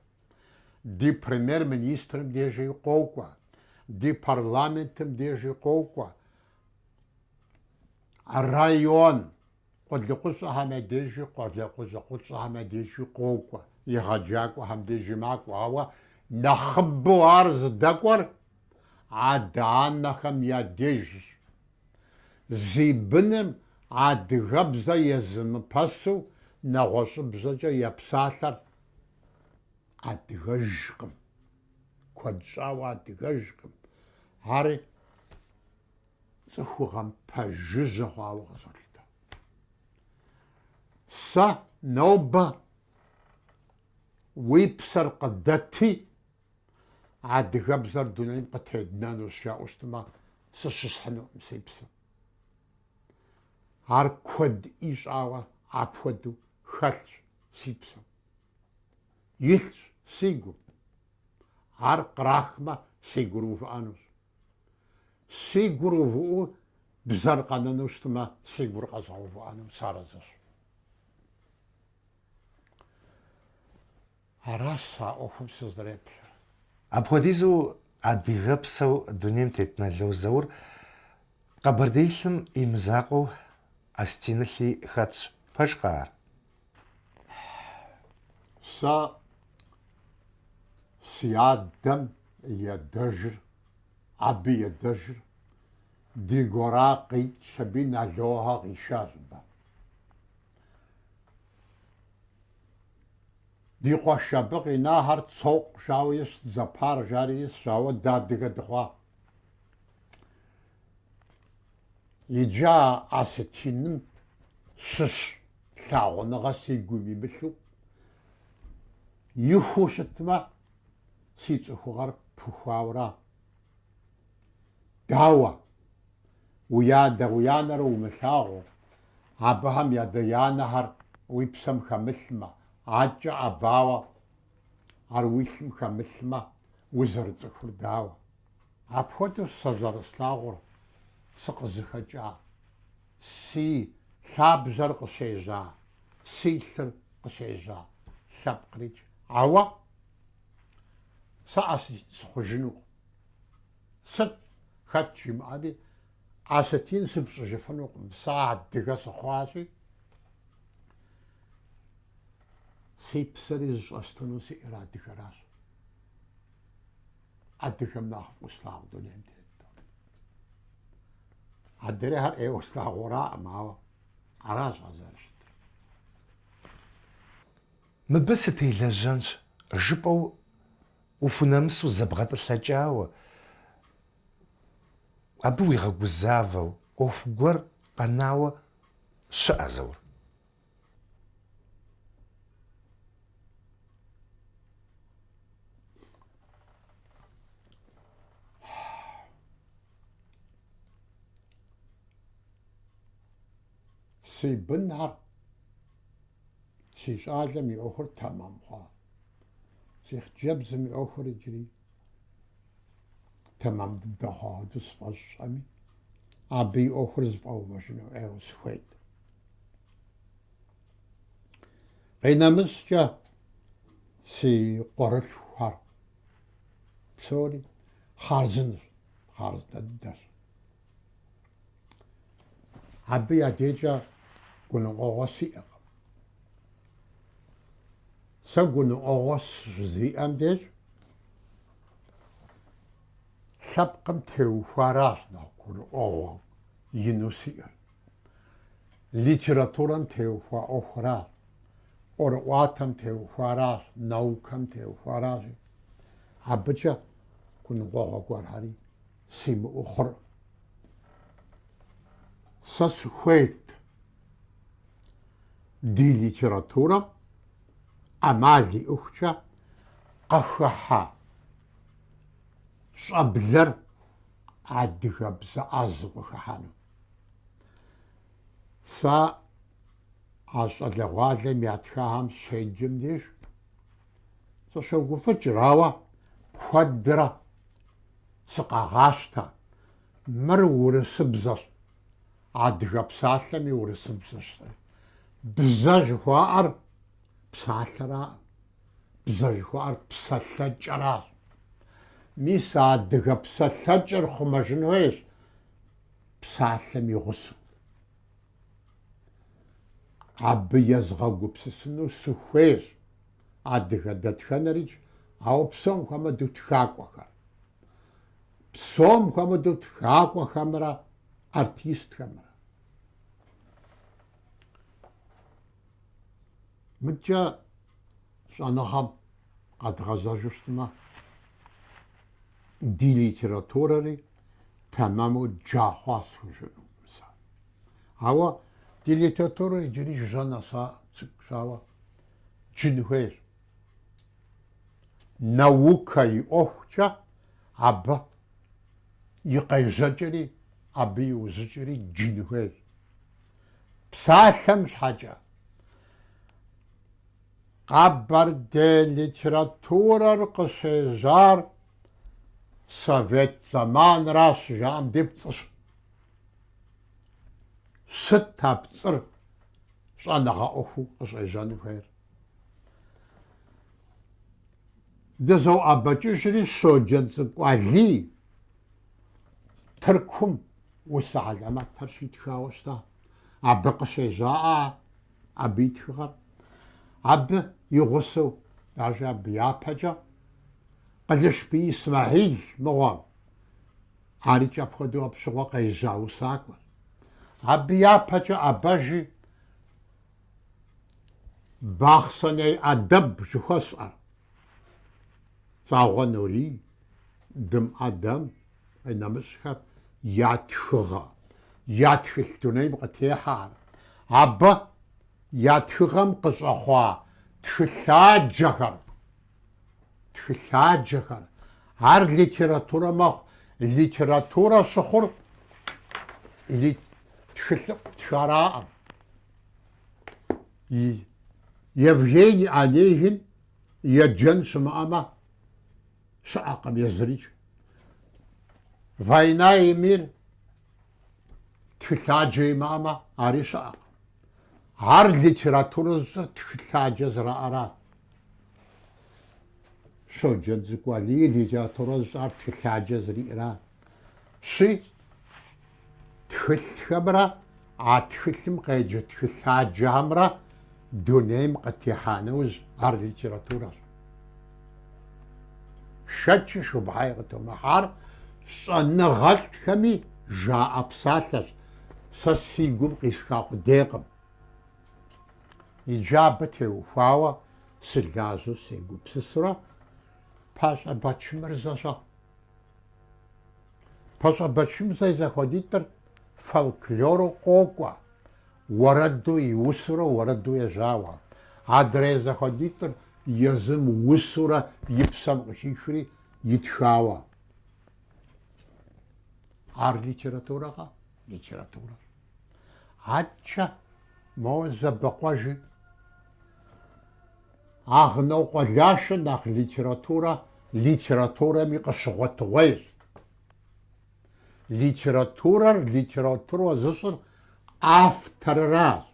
S2: ди премьер-министрым дежи къокӏуэ, ди парламентым дежи къокӏуэ, район къулыкъущӏэхэм я дежи, къалэ къулыкъущӏэхэм я дежи къокӏуэ, егъэджакӏуэхэм дежи макӏуэ, ауэ нэхъыбэу ар зыдэкӏуэр адэ-анэхэм я дежщ. Зи быным адыгэбзэ езымыпэсу нэгъуэщӏыбзэкӏэ епсалъэр адыгэжкъым. Куэд щӏауэ адыгэжкъым. Ари цӏыхугъэм пэжыжьэ хъуауэ къызолъытэ. Сэ нобэ уи псэр къыдэти, адыгэбзэр дунейм къытеднэнущ жаӏэу щытмэ, сыщысхьынукъым си псэм. Ар куэд ищӏауэ апхуэдэу хэлъщ си псэм. Илъщ си гум. Ар кърахмэ, си гур увыӏэнущ. Си гур увыӏэу бзэр къэнэну щытмэ, си гур къэзгъэувыӏэну сарэзыщ. Аращ сэ а ӏуэхум сызэреплъыр.
S1: Апхуэдизу адыгэпсэу дунейм тет Нало Заур къэбэрдеилъым и мызакъуэу осетинылъи хэтщ. Пэжкъэ ар?
S2: Сэ си адэм и адэжыр, абы и адэжыр Дигора къикӏщ аби Налохэ къишащ мыбы. Ди къуэш абы къинахэр Цокъу жауэ ис, Дзэпар жари исщ, ауэ дэ адыгэ дыхъуа. Иджы а осетиным щыщ лъагъуныгъэ си гум имылъу ихуу щытмэ, си цӏыхугъэр пыхуауэра. Дауэ? Уи адэ уи анэр умылъагъуу, абыхэм я адэ-анэхэр уи псэм хэмылъмэ, адэкӏэ ӏэбауэ ар уи лъым хэмылъмэ, узэрыцӏыхур дауэ? Апхуэдэу сэ зэрыслъагъур сыкъызыхэкӏа, си лъабжьэр къыщежьа, си лъыр къыщежьа лъэпкърикӏ. Ауэ сэ осетин сыхъужынукъым. Сыт хэт жимыӏэми, осетин сыпщӏыжыфынукъым, сэ адыгэ сыхъуащи, си псэри зыщӏэстыну сиӏэр адыгэращ. Адыгэм нэхъ фӏыуэ слъагъу дунейм теткъым. Адрейхэр ӏейуэ слъагъураӏым, ауэ аращ ар зэрыщытыр.
S1: Мыбы сытелэжьэнщ, жыпӏэу ухунэмысу зэбгъэтӏылъэкӏауэ, абы уигъэгузавэу, ӏуэху гуэр къэнауэ щыӏэ, Заур?
S2: Си бынхэр, си щӏалэм и ӏуэхур тэмэм хъуа. Си хъыджэбзым и ӏуэхур иджыри тэмэм дыдэ хъуа хуэдэу сфӏэщӏӏэми, абы и ӏуэхур зэфӏэувэжыну ӏейуэ сыхуейт. Къинэмыщӏкӏэ си къуэрылъхухэр псори хъарзынэщ, хъарзынэ дыдэщ. Абы я дежкӏэ гуныкъуэгъуэ сиӏэкъым. Сэ гуныкъуэгъуэ щызиӏэм деж лъэпкъым теухуаращ нэхъ гурыӏуэгъуэ ину сиӏэр. Литературэм теухуа ӏуэхуращ, ӏуэрыӏуатэм теухуаращ, наукэм теухуаращи, абыкӏэ гуныкъуэгъуэ гуэрхэри симыӏэу хъуркъым. Сэ сыхуейт ди литературэм ӏэмал иӏыхукӏэ къыхыхьэ щӏэблэр адыгэбзэ ӏэзэу къыхыхьэну. Сэ а щӏалэгъуалэм ятхахэм щеджэм деж сыщогуфӏыкӏыр, ауэ куэдрэ сыкъагъащтэ. Мыр урысыбзэщ. Адыгэ псалъэми урысыбзэщ. Бзэ жыхуаӏэр псалъэраӏым, бзэ жыхуаӏэр псэлъэкӏэращ. Мис а адыгэ псэлъэкӏэр хъумэжын хуейщ псалъэм и гъусэу. Абы езгъэгупсысыну сыхуейщ адыгэ дэтхэнэрикӏ, ауэ псом хуэмыдэу тхакӏуэхэр. Псом хуэмыдэу тхакӏуэхэмрэ артистхэмрэ. Мыдкӏэ щӏэныгъэм къэдгъэзэжу щытмэ, ди литературэри тэмэму джа хъуа схужыӏэнукъым сэ. Ауэ ди литературэр иджыри жыжьэ нэса цӏыкӏущ, ауэ джын хуейщ. Наукэ и ӏуэхукӏэ абы и къежьэкӏэри, абы и ужьыкӏэри джын хуейщ. Псалъэм щхьэкӏэ, къэбэрдей литературэр къыщежьар совет зэманращ щыжаӏэм де пцӏыщ. Сыт а пцӏыр щӏэныгъэ ӏуэхуу къыщӏежьэн хуейр? Дызоӏэбэкӏыжри Щоджэнцӏыкӏу Алий Тыркум усэ хьэлэмэтхэр щитхауэ щыта. Абы къыщежьаӏэ абы и тхыгъэр. Абы и гъусэу, даже абы япэкӏэ, Къылышбий Исмэхьил мыгъуэ, арикӏ апхуэдэу абы щыгъуэ къежьа усакӏуэщ. Абы япэкӏэ ӏэбэжи Бахъсэней ӏэдэб жыхуэсӏэр. Цагъуэ Нурий, Дым ӏэдэм, къинэмыщӏхэр я тхыгъэ, я тхылъ дунейм къытехьэр. Абы я тхыгъэм къыщӏэхъуа тхылъаджэхэр, тхылъаджэхэр, ар литературэ мэхъу. Литературэ щыхъур тхылъыфӏ птхараӏым. Евгений Онегин еджэн щымыӏэмэ, щыӏэкъым езырикӏ. Война и мир тхылъаджэ имыӏэмэ, ари щыӏэкъым. Ар литературэ зыщӏыр тхылъаджэ зэраӏэрат. Щоджэнцӏыкӏу Алий литературэ зыщӏар тхылъаджэ зэриӏэрат. Щи тхылъхэмрэ а тхылъым къеджэ тхылъаджэхэмрэ дунейм къытехьа нэужь ар литературэщ. Шэчи шубхьэи къытомыхьэ, ар щӏэныгъэлӏхэми жаӏэ псалъэщ, сэ си гум къисха къудейкъым. Иджы абы теухуауэ сылажьэу сегупсысурэ Пащӏэ Бэчмырзэ-щэ? Пащӏэ Бэчмырзэ и зэхуэдитӏыр фольклору къокӏуэ, уэрэду иусурэ уэрэду ежьауэ. Адрей зэхуэдитӏыр езым усурэ и псэм къыхихри итхауэ. Ар литературэкъэ? Литературэщ. Адкӏэ моуэ зэбэкъуэжи. Агънокъуэ Лашэ нэхъ литературэ литературэми къыщыгъуэтыгъуейщ. Литературэр литературэ зыщӏыр авторыращ.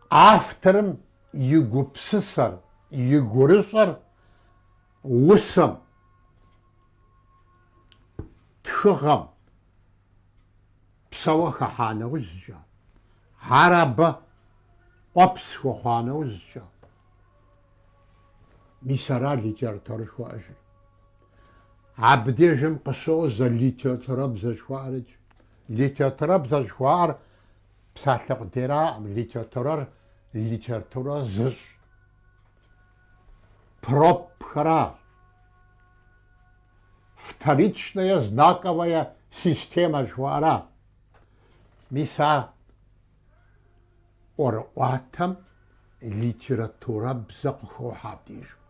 S2: Авторым и гупсысэр, и гурыщӏэр усэм, тхыгъэм псэуэ хыхьа нэужькӏэ, ар абы къуэпс хуэхъуа нэужькӏэ, мис ара литературэ жыхуаӏэжыр. Абдежым къыщожьэ литературэбзэ жыхуаӏэрикӏ. Литературэбзэ жыхуаӏэр псалъэ къудейраӏым, литературэр литературэ зыщӏ тропхэращ. Вторичная знаковая система жыхуаӏэра. Мис а ӏуэрыӏуатэм литературэбзэ къыхохьэ абдежым.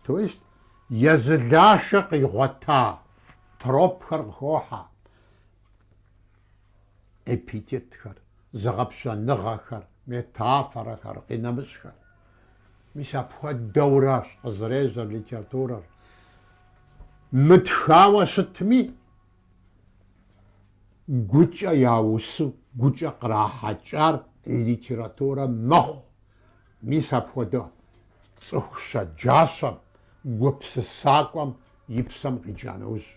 S2: То есть езы Лашэ къигъуэта тропхэр къыхохьэ, эпитетхэр, зэгъэпщэныгъэхэр, метафорэхэр, къинэмыщӏхэр. Мис апхуэдэуращ къызэрежьэр литературэр. Мытхауэ щытми, гукӏэ яусу, гукӏэ кърахьэкӏар литературэ мэхъу. Мис апхуэдэ цӏыху щэджащэм, гупсысакӏуэм и псэм къикӏа нэужь.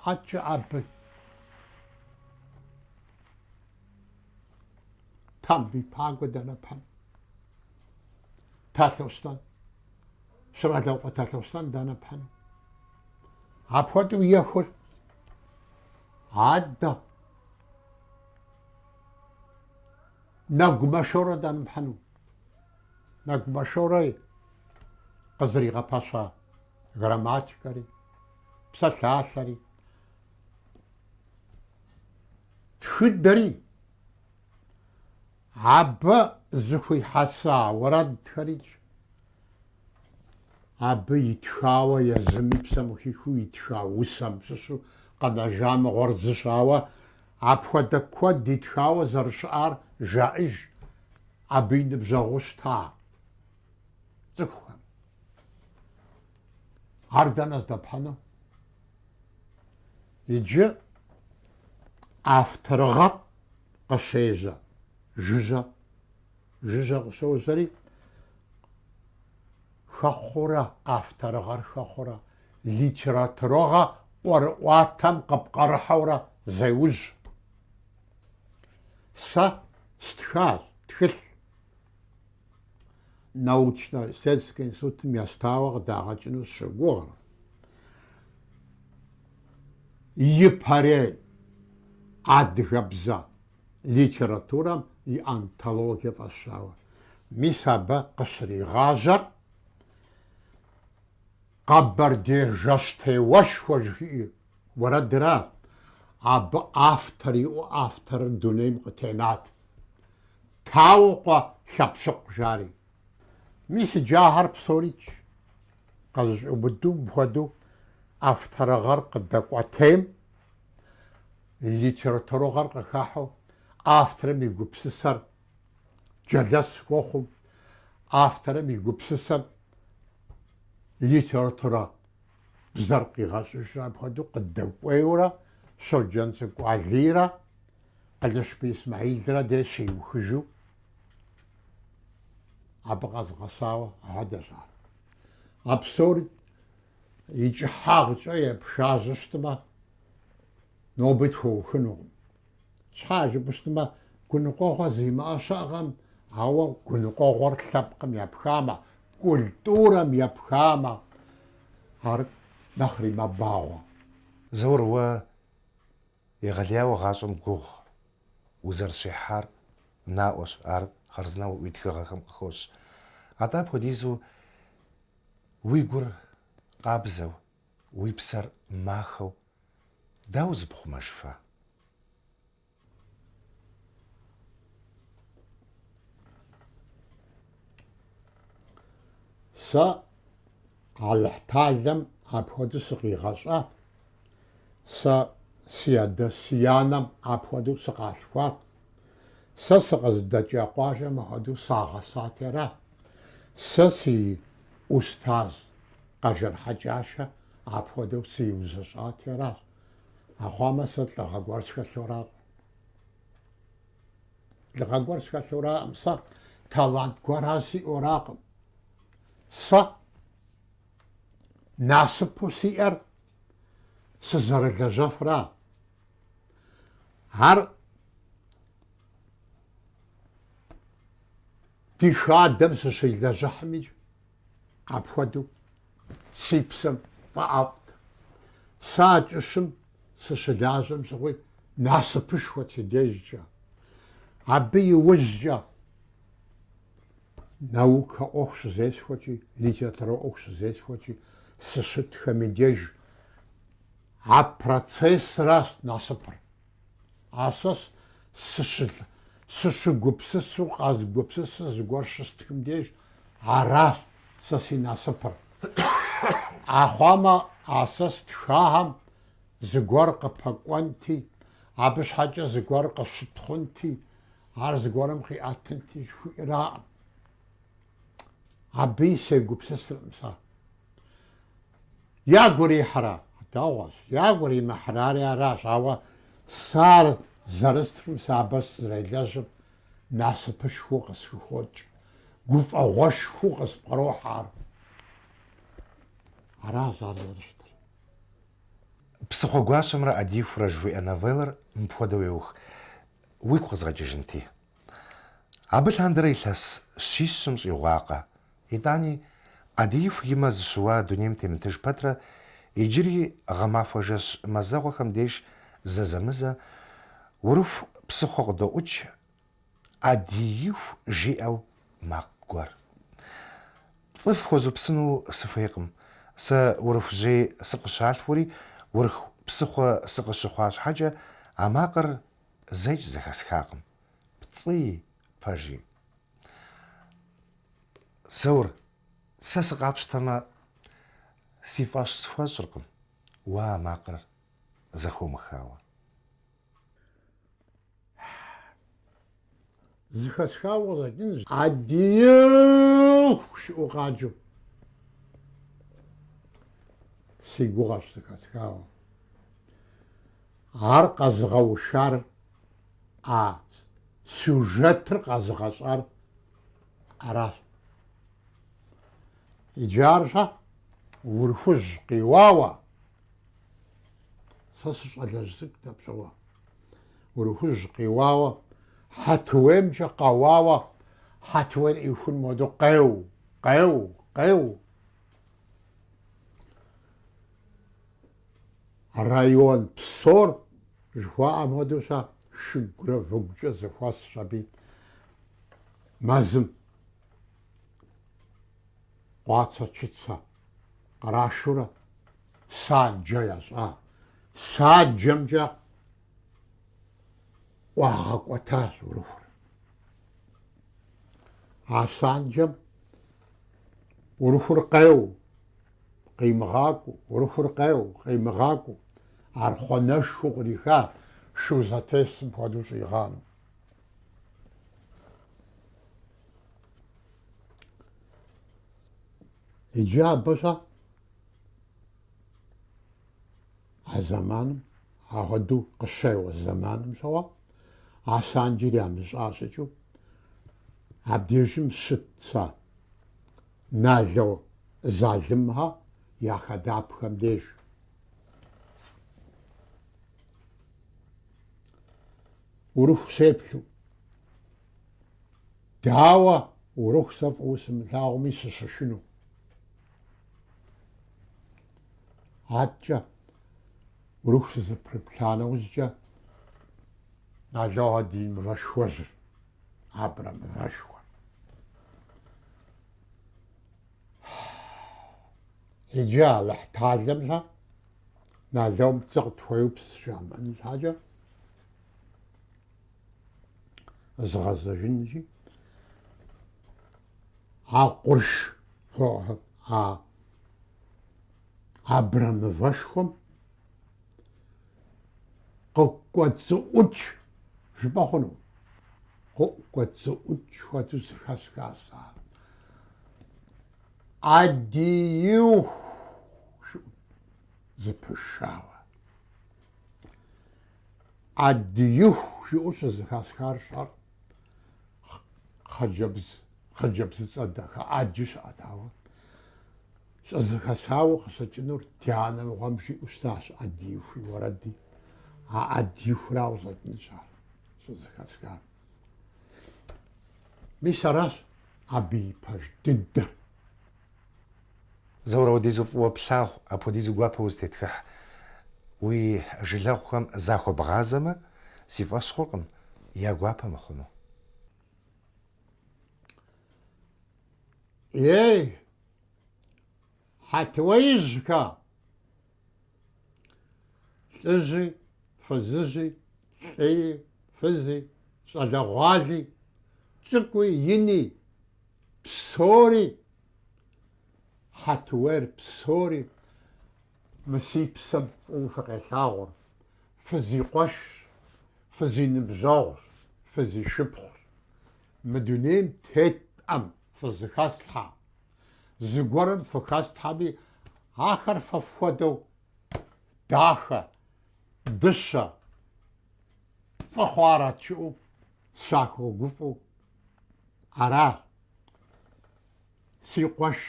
S2: Адэкӏэ абы Тамбий Пагуэ дэнэ пхьын? Талъостэн. Щырэлокъуэ Талъостэн дэнэ пхьын? Апхуэдэу ехур адэ Нэгумэ Шорэ дэнэ пхьыну? Нэгумэ Шорэ къызэригъэпэща грамматикэри, псалъалъэри, тхыдэри, абы зыхуихьэса уэрэдхэрикӏ, абы итхауэ езым и псэм къыхихыу итха усэм щыщу къэнэжа мыгъуэр зыщ, ауэ апхуэдэ куэд итхауэ зэрыщыӏар жаӏэж абы и ныбжьэгъуу щыта цӏыхухэм. Ар дэнэ здэпхьыну? Иджы авторыгъэр къыщежьэ жыжьэ, жыжьэ къыщожьэри, хэхъуурэ, авторыгъэр хэхъуурэ, литературэгъэ ӏуэрыӏуатэм къыпкърыхьэурэ зеужь. Сэ стхащ тхылъ научно-исследовательскэ институтым естауэ къыдагъэкӏыну сыщогугъыр. Ипэрей адыгэбзэ литературэм и антологие фӏэсщауэ. Мис абы къыщригъажьэр Къэбэрдей жэщтеуэшхуэ жыхуиӏэ уэрэдра, абы автор иӏэу авторыр дунейм къытенат. Таукъуэ Лъэпщыкъу жари. Мис иджы ахэр псорикӏ къызэщӏиубыдэу мыпхуэдэу авторыгъэр къыдэкӏуэтейм, литературыгъэр къыхыхьэу авторым и гупсысэр джэлэс хуэхъум, авторым и гупсысэм литературэ бзэр къигъэщӏыжрэ апхуэдэу къыдэкӏуейурэ Щоджэнцӏыкӏу Алийрэ Къылышбий Исмэхьилрэ дей щиухыжу абы къэзгъэсауэ апхуэдэщ ар. А псор и кӏыхьагъкӏэ епшажьэу щытмэ, ноби тхуэухынукъым. Щхьа жыпӏэу щытмэ, гуныкъуэгъуэ зимыӏэ щыӏэкъым, ауэ гуныкъуэгъуэр лъэпкъым епхамэ, культурэм епхамэ, ар нэхъри мэбагъуэ.
S1: Заур, уэ егъэлеяуэ гъащӏэм гугъу узэрыщехьар наӏуэщ, ар хъарзынэу уи тхыгъэхэм къыхощ. Атӏэ апхуэдизу уи гур къабзэу, уи псэр махэу дауэ зыпхъумэжыфа?
S2: Сэ Алыхьталэм апхуэдэу сыкъигъэщӏат, сэ си адэ си анэм апхуэдэу сыкъалъхуат, сэ сыкъызыдэкӏа къуажэм апхуэдэу сагъэсати ара, сэ си ӏустаз Къэжэр Хьэкӏашэ апхуэдэу сиузэщӏати аращ. Ахъуамэ сэ лӏыгъэ гуэр схэлъу аракъым. Лӏыгъэ гуэр схэлъу аракъым, сэ талант гуэрхэр сиӏэу аракъым. Сэ насыпу сиӏэр сызэрылэжьэфра. Ар ди хадэм сыщилэжьыхьми апхуэдэу си псэм фӏэӏэфӏт. Сэ а кӏыщым сыщылажьэм щыгъуи насыпышхуэт си дежкӏэ. Абы и ужькӏэ наукэ ӏуэху щызесхуэкӏи, литературэ ӏуэху щызесхуэкӏи, сыщытхэм и деж а процессыращ насыпыр. А сэ сыщыгупсысу къэзгупсысу зыгуэр щыстхым деж аращ сэ си насыпыр. Ахъуамэ а сэ стхахэм зыгуэр къыпэкӏуэнти, абы щхьэкӏэ зыгуэр къыщытхъунти, ар зыгуэрым къиӏэтынти жыхуиӏэракъым. Абыи сегупсысыркъым сэ. Ягу ирихьрэ? Дэгъуэщ. Ягу иримыхьрэ? Ари аращ, ауэ. Сэ ар зэрыстхым, сэ абы сызэрелэжьым насыпышхуэу къысхухокӏ, гуфӏэгъуэшхуэу къыспкърохьэ ар. Аращ ар зэрыщытыр.
S1: Псыхъуэгуащэмрэ Ӏэдиихурэ жыхуиӏэ новеллэр мыпхуэдэу еух. Уигу къэзгъэкӏыжынти. Абы лъандэрэ илъэс щищым щӏигъуакъэ. Итӏани, Ӏэдииху и мэ зыщыуа дунейм темытыж пэтрэ, иджыри гъэмахуэ жэщ мазэгъуэхэм деж зэзэмызэ Урыху псыхъуэ къыдоӏукӏ Ӏэдииху жиӏэу макъ гуэр. Пцӏы фхуэзупсыну сыхуейкъым. Сэ Урыхужьей сыкъыщалъхури, Урыху псыхъуэ сыкъыщыхъуа щхьэкӏэ, а макъыр зэикӏ зэхэсхакъым. Пцӏыи пэжи. Заур, сэ сыкъапщтэмэ, си фӏэщ схуэщӏыркъым уэ а макъыр зэхомыхауэ.
S2: Зэхэсхауэ къыщӏэкӏынщ, Ӏэдииху жиӏэу къаджэу. Си гугъэщ зэхэсхауэ. Ар къэзыгъэушар, а сюжетыр къэзыгъэщӏар аращ. Иджы ар-щэ Урыхужь къиуауэ, сэ сыщӏалэжь цӏыкӏут абы щыгъуэ, Урыхужь къиуауэ, Хьэтуеймкӏэ къэуауэ, Хьэтуейр ӏихун хуэдэу къеу, къеу, къеу. Район псор жыхуаӏэм хуэдэу щэ шыгурэ выгукӏэ зэхуэсщ аби мэзым къуацэ чыцэ кърашурэ саджэ ящӏа. Саджэмкӏэ ӏуагъэкӏуэтащ Урыхур. А санджэм Урыхур къеу, къимыгъакӏуэу, Урыхур къеу, къимыгъакӏуэу, архъуанэшхуэу къриха шу зэтесым хуэдэу щӏигъанэу. Иджы абы-щэ а зэманым, ахуэдэу къыщеуэ зэманым щыгъуэ, а санджэр ямыщӏа щӏыкӏэу абдежым щыт сэ Нало Залымхэ я хадапхэм деж. Урыху сеплъу. Дауэ Урыху сэ фӏыуэ сымылъагъуми сыщышынэу. Аткӏэ Урыху сызэпрыплъа нэужькӏэ Налохэ ди мывэшхуэжьыр, абрэмывэшхуэр. Иджы Алыхьталэм-щэ Налом пцӏы къытхуеупс жамыӏэн щхьэкӏэ згъэзэжынщи, а къурш а абрэмывэшхуэм къыкӏуэцӏыӏукӏ жыпӏэ хъуну? Къыкӏуэцӏыӏукӏ хуэдэу зэхэсхащ ар. Ӏэдииху жиӏэу зэпышауэ. Ӏэдииху жиӏэу щызэхэсхар сщӏэркъым. Хъыджэбз, хъыджэбзыцӏэ дахэ ӏэджи щыӏэт, ауэ щӏызэхэсхауэ къыщӏэкӏынур ди анэ мыгъуэм жиӏэу щытащ Ӏэдииху и уэрэди. А Ӏэдиихурауэ къыщӏэкӏынщ ар щӏызэхэсхар. Мис аращ абы и пэж дыдэр.
S1: Заур, апхуэдизу фӏыуэ плъагъу, апхуэдизу гуапэу узытетхыхь уи жылэгъухэм захуэбгъазэмэ, си фӏэщ хъуркъым я гуапэ мыхъуну.
S2: Ей, Хьэтуеижьхэ! Лӏыжьи, фызыжьи, лӏыи, фызи, щӏалэгъуали, цӏыкӏуи, ини, псори, Хьэтуейр псори мы си псэм фӏыуэ фыкъелъагъур, фызикъуэшщ, фызиныбжьэгъущ, фызишыпхъущ. Мы дунейм теткъым фызыхэслъхьэ. Зыгуэрым фыхэслъхьэми, ахэр фэ фхуэдэу дахэ, дыщэ. Фӏы хъуарэт жыӏэу сахуэгуфӏэу аращ. Си къуэш,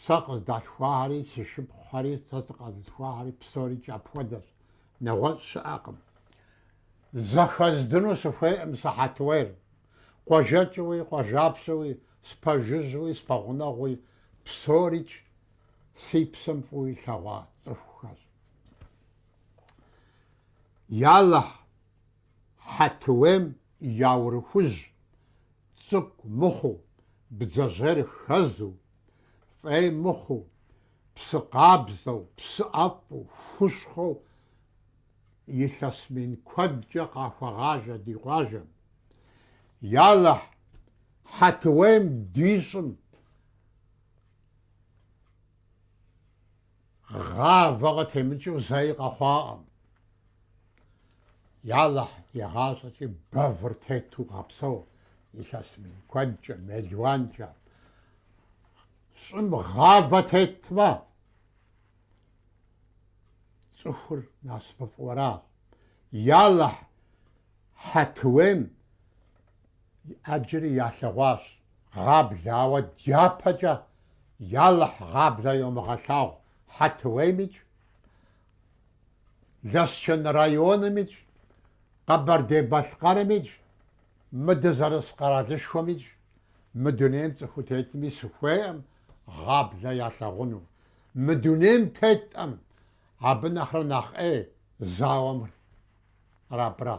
S2: сэ къыздалъхуахэри, си шыпхъухэри, сэ сыкъэзылъхуахэри псорикӏ апхуэдэщ, нэгъуэщӏ щыӏэкъым. Зэхэздыну сыхуейкъым сэ Хьэтуейр. Къуажэкӏэуи, къуажапщэуи, спэжыжьэуи, спэгъунэгъууи, псорикӏ си псэм фӏыуэ илъэгъуа цӏыхухэщ. Ялыхь, Хьэтуейм я Урыхужь цӏыкӏу мыхъуу, бдзэжьейр хэзу, фӏей мыхъуу, псы къабзэу, псы ӏэфӏу, хущхъуэу илъэс мин куэдкӏэ къахуэгъажэ ди къуажэм. Ялыхь, Хьэтуейм ди щӏым гъавэ къытемыкӏыу зэи къэхъуакъым. Ялыхь, игъащӏэкӏи бэвыр тету гъэпсэу илъэс мин куэдкӏэ, мелуанкӏэ. Щӏым гъавэ тетмэ, цӏыхур насыпыфӏэу аращ. Ялыхь, Хьэтуейм ӏэджэри ялъэгъуащ гъаблэ, ауэ дяпэкӏэ Ялыхь гъаблэ йомыгъэлъагъу Хьэтуеймикӏ, Лэсчэн районымикӏ, Къэбэрдей-Балъкъэрымикӏ, мы дызэрыс къэралышхуэмикӏ, мы дунейм цӏыхуу тетми сыхуейкъым гъаблэ ялъагъуну. Мы дунейм теткъым абы нэхърэ нэхъ ӏей зауэмрэ абырэ.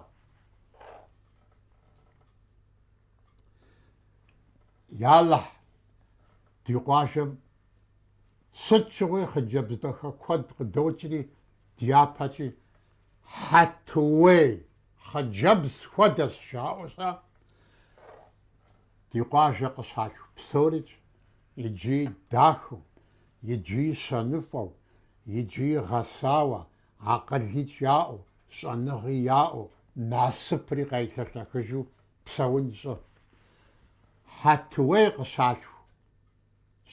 S2: Ялыхь, ди къуажэм сыт щыгъуи хъыджэбз дахэ куэд къыдокӏри, дяпэкӏи Хьэтуей хъыджэбз хуэдэщ жаӏэу сэ ди къуажэ къыщалъху псорикӏ иджыи дахэу, иджыи щэныфӏэу, иджыи гъэсауэ, акъыликӏ яӏэу, щӏэныгъи яӏэу, насыпри къайлъэлъэхыжу псэун щӏы. Хьэтуей къыщалъху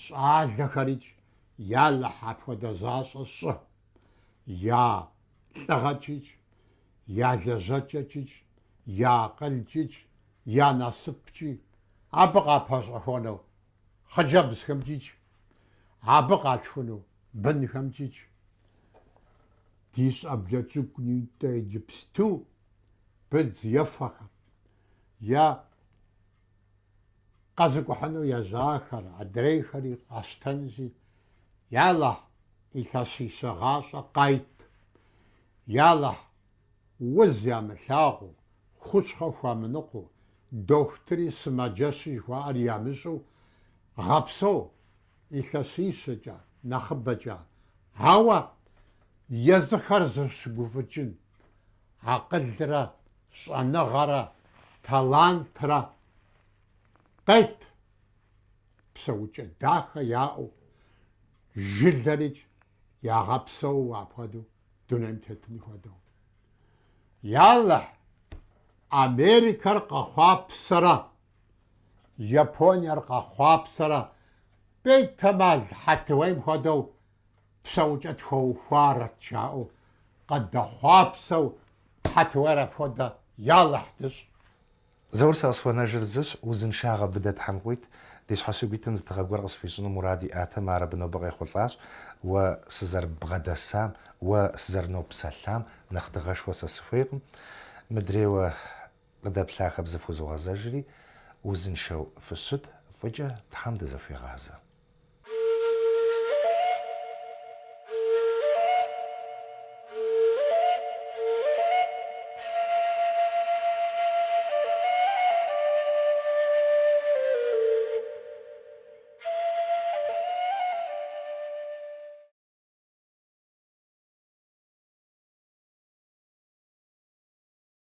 S2: щӏалэхэрикӏ, Ялыхь, апхуэдэ защӏэ щӏы. Я лӏыгъэкӏикӏ, я лэжьэкӏэкӏикӏ, я акъылкӏикӏ, я насыпкӏи, абы къапэщӏэхуэну хъыджэбзхэмкӏикӏ, абы къалъхуну бынхэмкӏикӏ. Ди щӏэблэ цӏыкӏу нитӏэ иджыпсту быдз ефэхэр, е къэзыкӏухьыну ежьахэр, адрейхэри къащтэнщи, Ялыхь, илъэсищэ гъащӏэ къайт. Ялыхь, уз ямылъагъуу, хущхъуэ хуамыныкъуэу, дохутыри сымаджэщи жыхуаӏэр ямыщӏэу гъэпсэу илъэсищэкӏэ, нэхъыбэкӏэ. Ауэ езыхэр зыщыгуфӏыкӏын акъылрэ щӏэныгъэрэ талантрэ къет, псэукӏэ дахэ яӏэу, жылэрикӏ ягъэпсэууэ апхуэдэу дунейм тетын хуэдэу. Ялыхь, Америкэр къэхъуапсэрэ, Япониер къэхъуапсэрэ, бетэмал Хьэтуейм хуэдэу псэукӏэ тхуэухуарэт жаӏэу къыдэхъуапсэу Хьэтуейр апхуэдэ Ялыхь дыщӏ.
S1: Заур, сэ къысхуэнэжыр зыщ, узыншагъэ быдэ Тхьэм къуит. Ди щхьэщыгуитым зы тыгъэ гуэр къысхуищӏыну мурад иӏатэм, ар абы нобэ къехъулӏащ. Уэ сызэрыббгъэдэсам, уэ сызэрынопсэлъам нэхъ тыгъэшхуэ сэ сыхуейкъым. Мыдрейуэ къыдэплъахэм зыфхузогъэзэжри, узыншэу фыщыт, фӏыкӏэ Тхьэм дызэхуигъазэ.